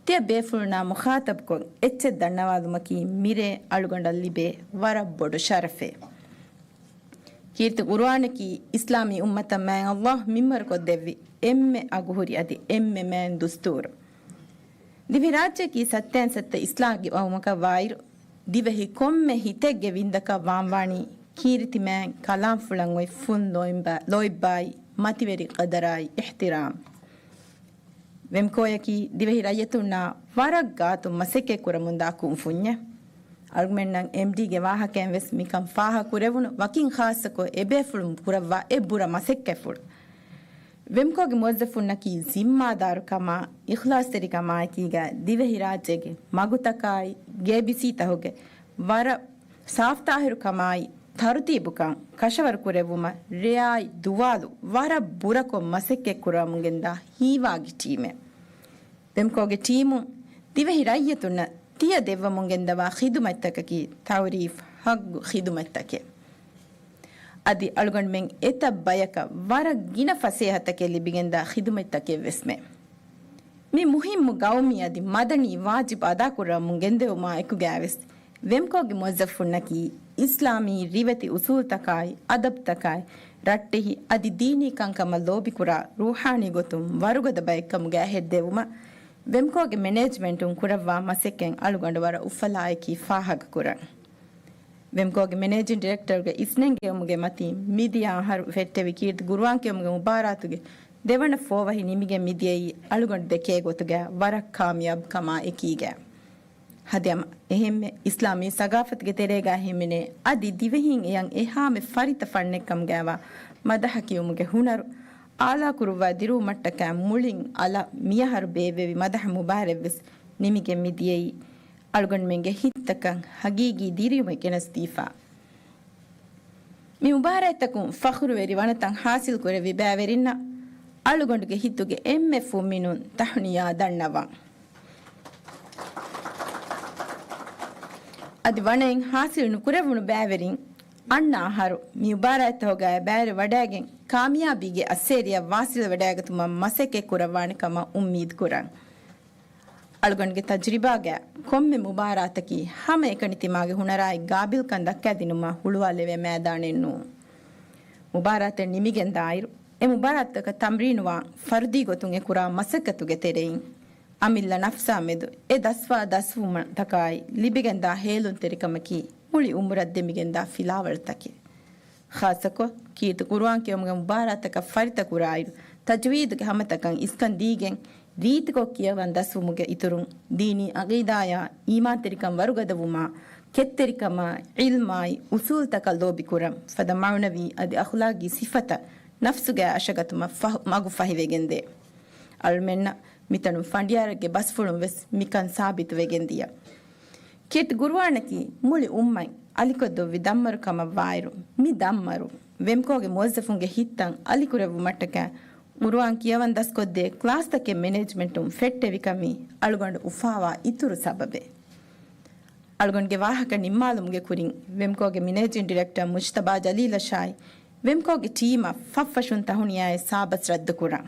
ތިޔަ ބޭފުޅުންނާ މުޚާޠަބުކޮށް އެއްޗެއް ދަންނަވާލުމަކީ މިރޭ އަޅުގަނޑަށް ލިބޭ ވަރަށް ބޮޑު ޝަރަފެއް. ކީރިތި ޤުރުއާނަކީ އިސްލާމީ އުއްމަތަށް މާތް ﷲ މިންވަރުކޮށްދެއްވި އެންމެ އަގުހުރި އަދި އެންމެ މާތް ދުސްތޫރު. ދިވެހިރާއްޖެއަކީ ސައްތައިން ސައްތަ އިސްލާހްގެ ގައުމަކަށް ވާއިރު، ދިވެހި ކޮންމެ ހިތެއްގެ ވިންދަކަށް ވާންވާނީ ކީރިތި މާތް ކަލާމްފުޅަށް އޮތް ފުން ލޯތްބާ-، ލޯތްބާއި މަތިވެރި ޤަދަރާއި އިޙްތިރާމް. ވެމްކޯއަކީ ދިވެހި ރައްޔިތުންނާ ވަރަށް ގާތުން މަސައްކަތް ކުރަމުންދާ ކުންފުންޏެއް. އަޅުގަނޑުމެންނަށް އެމްޑީގެ ވާހަކައިން ވެސް މިކަން ފާހަގަ ކުރެވުނު، ވަކިން ޚާއްޞަކޮށް އެބޭފުޅުން ކުރައްވާ އެ ބުރަ މަސައްކަތްފުޅު. ވެމްކޯގެ މުވައްޒަފުންނަކީ ޒިންމާދާރުކަމާ، އިޚްލާޞްތެރިކަމާއެކީގައި ދިވެހިރާއްޖޭގެ މަގުތަކާއި، ގޭބިސީތަކުގެ ވަރަށް ސާފުތާހިރުކަމާއި، ތަރުތީބުކަން ކަށަވަރު ކުރެއްވުމަށް ރެއާއި ދުވާލު ވަރަށް ބުރަކޮށް މަސައްކަތް ކުރަމުން ގެންދާ ހީވާގި ޓީމެއް. ވެމްކޯގެ ޓީމުން ދިވެހި ރައްޔިތުންނަށް ތިޔަ ދެއްވަމުން ގެންދަވާ ޚިދުމަތްތަކަކީ ތައުރީފް ހައްގު ޚިދުމަތްތަކެއް. އަދި އަޅުގަނޑުމެން އެތައް ބަޔަކަށް ވަރަށް ގިނަ ފަސޭހަތަކެއް ލިބިގެންދާ ޚިދުމަތްތަކެއް ވެސްމެ. މި މުހިއްމު ގައުމީ އަދި މަދަނީ ވާޖިބު އަދާކުރަމުން ގެންދެވުމާ އެކުގައިވެސް، ވެމްކޯގެ މުވައްޒަފުންނަކީ އިސްލާމީ ރިވެތި އުސޫލުތަކާއި، އަދަބުތަކާއި، ރައްޓެހި އަދި ދީނީ ކަންކަމަށް ލޯބިކުރާ، ރޫޙާނީ ގޮތުން ވަރުގަދަ ބައެއްކަމުގައި ހެއްދެވުމަށް، ވެމްކޯގެ މެނޭޖްމަންޓުން ކުރައްވާ މަސައްކަތް އަޅުގަނޑު ވަރަށް އުފަލާއެކީ ފާހަގަކުރަން. ވެމްކޯގެ މެނޭޖިން ޑިރެކްޓަރުގެ އިސްނެންގެވުމުގެ މަތީން މިދިޔަ އަހަރު ފެއްޓެވި ކީރިތި ގުރުއާން ކިޔުމުގެ މުބާރާތުގެ ދެވަނަ ފޯވަހި ނިމިގެން މިދިޔައީ އަޅުގަނޑު ދެކޭ ގޮތުގައި ވަރަށް ކާމިޔާބު ކަމާ އެކީގައި. ހަދިޔަމަ އެހެންމެ އިސްލާމީ ސަގާފަތުގެ ތެރޭގަ ހިމެނޭ އަދި ދިވެހީން އެޔަށް އެހާމެ ފަރިތަ ފަންނެއްކަމުގައިވާ މަދަހަ ކިޔުމުގެ ހުނަރު އާލާކުރުއްވާ ދިރުވުމަށްޓަކާ މުޅިން އަލަށް މިއަހަރު ބޭއްވެވި މަދަހަ މުބާރާތްވެސް ނިމިގެން މިދިޔައީ އަޅުގަނޑުމެންގެ ހިތްތަކަށް ހަގީގީ ދިރިއުޅުމެއް ގެނެސްދީފަ. މި މުބާރާތްތަކުން ފަޚުރުވެރި ވަނަތައް ހާސިލްކުރެއްވި ބައިވެރިންނަށް އަޅުގަނޑުގެ ހިތުގެ އެންމެ ފުންމިނުން ތަހުނިޔާ ދަންނަވަން. އަދި ވަނައިން ހާސިލް ނުކުރެވުނު ބައިވެރިން އަންނަ އަހަރު މި މުބާރާތްތަކުގައި ބައިވެރިވަޑައިގެން ކާމިޔާބީގެ އައްސޭރިއަށް ވާސިލްވެވަޑައިގަތުމަށް މަސައްކަތް ކުރައްވާނެ ކަމަށް އުއްމީދު ކުރަން. އަޅުގަނޑުގެ ތަޖުރިބާގައި ކޮންމެ މުބާރާތަކީ ހަމައެކަނި ތިމާގެ ހުނަރާއި ގާބިލްކަން ދައްކައިދިނުމަށް ހުޅުވާލެވޭ މައިދާނެއް ނޫން. މުބާރާތެއް ނިމިގެންދާއިރު، އެ މުބާރާތްތަކަށް ތަމްރީނުވާން ފަރުދީ ގޮތުން އެ ކުރާ މަސައްކަތުގެ ތެރެއިން، އަމިއްލަ ނަފްސާ މެދު އެ ދަސްވާ ދަސްވުމަށްޓަކާއި ލިބިގެންދާ ހޭލުންތެރިކަމަކީ މުޅި އުމުރަށް ދެމިގެންދާ ފިލާވަޅުތަކެއް. ޚާއްޞަކޮށް، ކީރިތި ޤުރުއާން ކިޔުމުގެ މުބާރާތަކަށް ފަރިތަ ކުރާއިރު، ތަޖްވީދުގެ ހަމަތަކަށް އިސްކަން ދީގެން، ރީތިކޮށް ކިޔަވަން ދަސްވުމުގެ އިތުރުން، ދީނީ އަގީދާޔާ، އީމާންތެރިކަން ވަރުގަދަވުމާ، ކެތްތެރިކަމާ، ޢިލްމާއި، އުސޫލުތަކަށް ލޯބިކުރަން، ފަދަ މަޢުނަވީ އަދި އަޚްލާގީ ސިފަތައް ނަފްސުގައި އަށަގަތުމަށް ފަހު، މަގު ފަހިވެގެންދޭ. އަޅުމެންނަށް މިތަނުން ފަނޑިޔާރެއްގެ ބަސްފުޅުން ވެސް މިކަން ސާބިތުވެގެން ދިޔަ. ކީރިތި ޤުރުއާނަކީ މުޅި އުއްމަތް އަލިކޮށްދޮށްވި ދަންމަރު ކަމަށް ވާއިރު، މި ދަންމަރު ވެމްކޯގެ މުވައްޒަފުންގެ ހިތްތައް އަލިކުރެއްވުމަށްޓަކާ ޤުރުއާން ކިޔަވަން ދަސްކޮށްދޭ ކްލާސްތަކެއް މެނޭޖްމަންޓުން ފެއްޓެވިކަމީ އަޅުގަނޑު އުފާވާ އިތުރު ސަބަބެއް. އަޅުގަނޑުގެ ވާހަކަ ނިންމާލުމުގެ ކުރިން، ވެމްކޯގެ މެނޭޖިން ޑިރެކްޓަރ މުޖްތަބާ ޖަލީލަށާއި، ވެމްކޯގެ ޓީމަށް ފަށްފަށުން ތަހުނިޔާއެއް ސާބަސް ރައްދުކުރަން.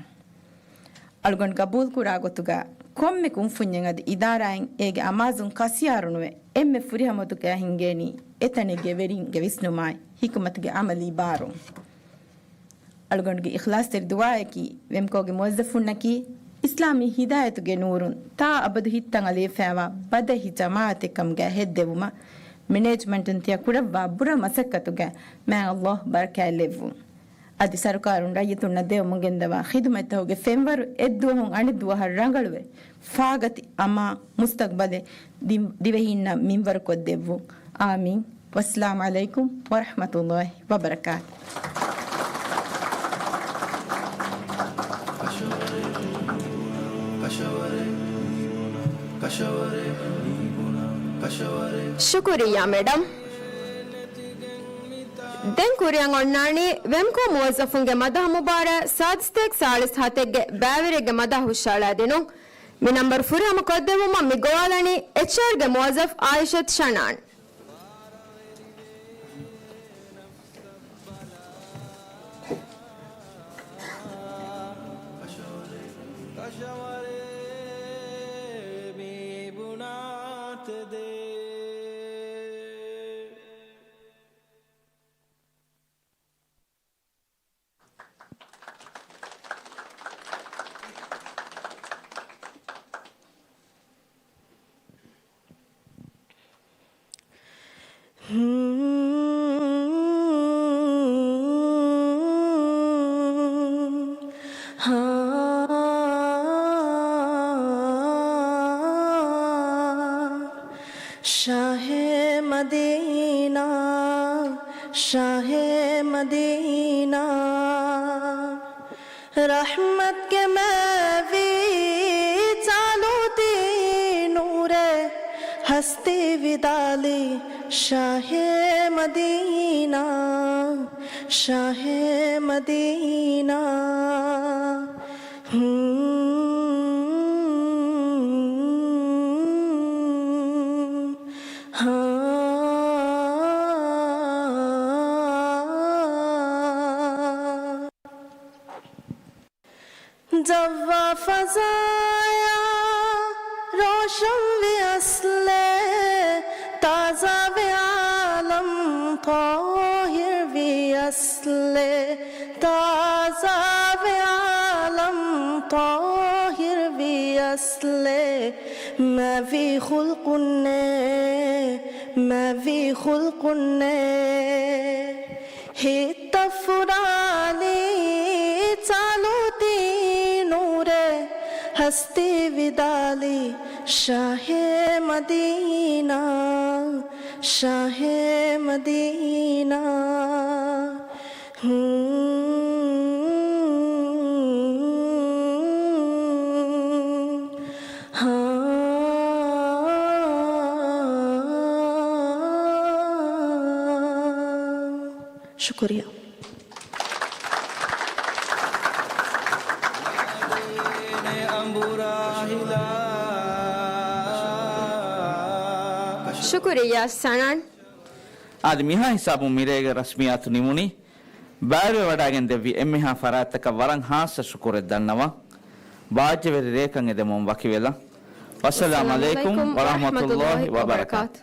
އަޅުގަނޑު ގަބޫލުކުރާ ގޮތުގަ، ކޮންމެ ކުންފުންޏެއް އަދި އިދާރާއެއް އޭގެ އަމާޒުން ކަސިޔާރުނުވެ، އެންމެ ފުރިހަމަ ގޮތުގަ ހިންގޭނީ އެތަނެއްގެ ވެރިންގެ ވިސްނުމާއި، ހިކުމަތުގެ އަމަލީ ބާރުން. އަޅުގަނޑުގެ އިޚްލާޞްތެރި ދުޢާއަކީ، ވެމްކޯގެ މުވައްޒަފުންނަކީ، އިސްލާމީ ހިދާޔަތުގެ ނޫރުން ތާ އަބަދު ހިތްތައް އަލިވެފައިވާ ބަދަހި ޖަމާޢަތެއް ކަމުގައި ހެއްދެވުމަށް، މެނޭޖްމަންޓުން ތިޔަ ކުރައްވާ ބުރަ މަސައްކަތުގައި މާތް ﷲ ބަރަކާތް ލެއްވުން. އަދި ސަރުކާރުން ރައްޔިތުންނަށް ދެވަމުން ގެންދަވާ ޚިދުމަތްތަކުގެ ފެންވަރު އެއްދުވަހުން އަނެއްދުވަހަށް ރަނގަޅުވެ، ފާގަތި އަމާ މުސްތަޤްބަލެއް ދި-، ދިވެހީންނަށް މިންވަރުކޮށްދެއްވުން. އާމީން. ވައްސަލާމު ޢަލައިކުމް ވަރަޙްމަތުﷲ ވަބަރަކާތު. ޝުކުރިއްޔާ މެޑަމް. ދެން ކުރިއަށް އޮންނާނީ ވެމްކޯ މުވައްޒަފުންގެ މަދަހަ މުބާރާތް ސާދަސްތޭކަ ސާޅީސް ހަތެއްގެ ބައިވެރިއެއްގެ މަދަހަ ހުށައަޅާދިނުން. މި ނަންބަރު ފުރިހަމަ ކޮށްދެއްވުމަށް މި ގޮވާލަނީ އެޗްއާރްގެ މުވައްޒަފް އާއިޝަތު ޝަނާން. ޝާހެ މަދީނާ، ޝާހެ މަދީނާ، ރަޙްމަތްގެ މޭވީ ޖާލުދީ ނޫރެއް ހަސްތީ ވިދާޅީ، ޝާހެ މަދީނާ، ޝާހެ މަދީނާ. ޖައްވާ ފަޒާޔާ ރޯޝަންވި އަސްލެއް، ތާޒާވެ އާލަމް. ޠާހިރުވި އަސްލެއް، ތާޒާވެ އާލަމް ޠާހިރުވި އަސްލެއް، މަވި ޚުލްޤުންނޭ، މަވި ޚުލްޤުންނޭ. ހިތްތައް ފުރާލި، ޗާލު ތީ ނޫރެއް، ހަސްތީ ވިދާލި، ޝާހޭ މަދީނާ، ޝާހޭ މަދީނާ. ހުން. ހާ. ޝުކުރިއްޔާ. ޝުކުރިއްޔާ ސަނާން. އާދެ، މިހާ ހިސާބުން މިރޭގެ ރަސްމިއްޔާތު ނިމުނީ. ބައިވެވަޑައިގެން ދެއްވި އެންމެހާ ފަރާތްތަކަށް ވަރަށް ހާއްސަ ޝުކުރެއް ދަންނަވަން. ބާއްޖަވެރި ރެއަކަށް އެދެމުން ވަކިވެލަން. ވައްސަލާމް ޢަލައިކުމް ވަރަޙްމަތުﷲި ވަބަރަކާތު.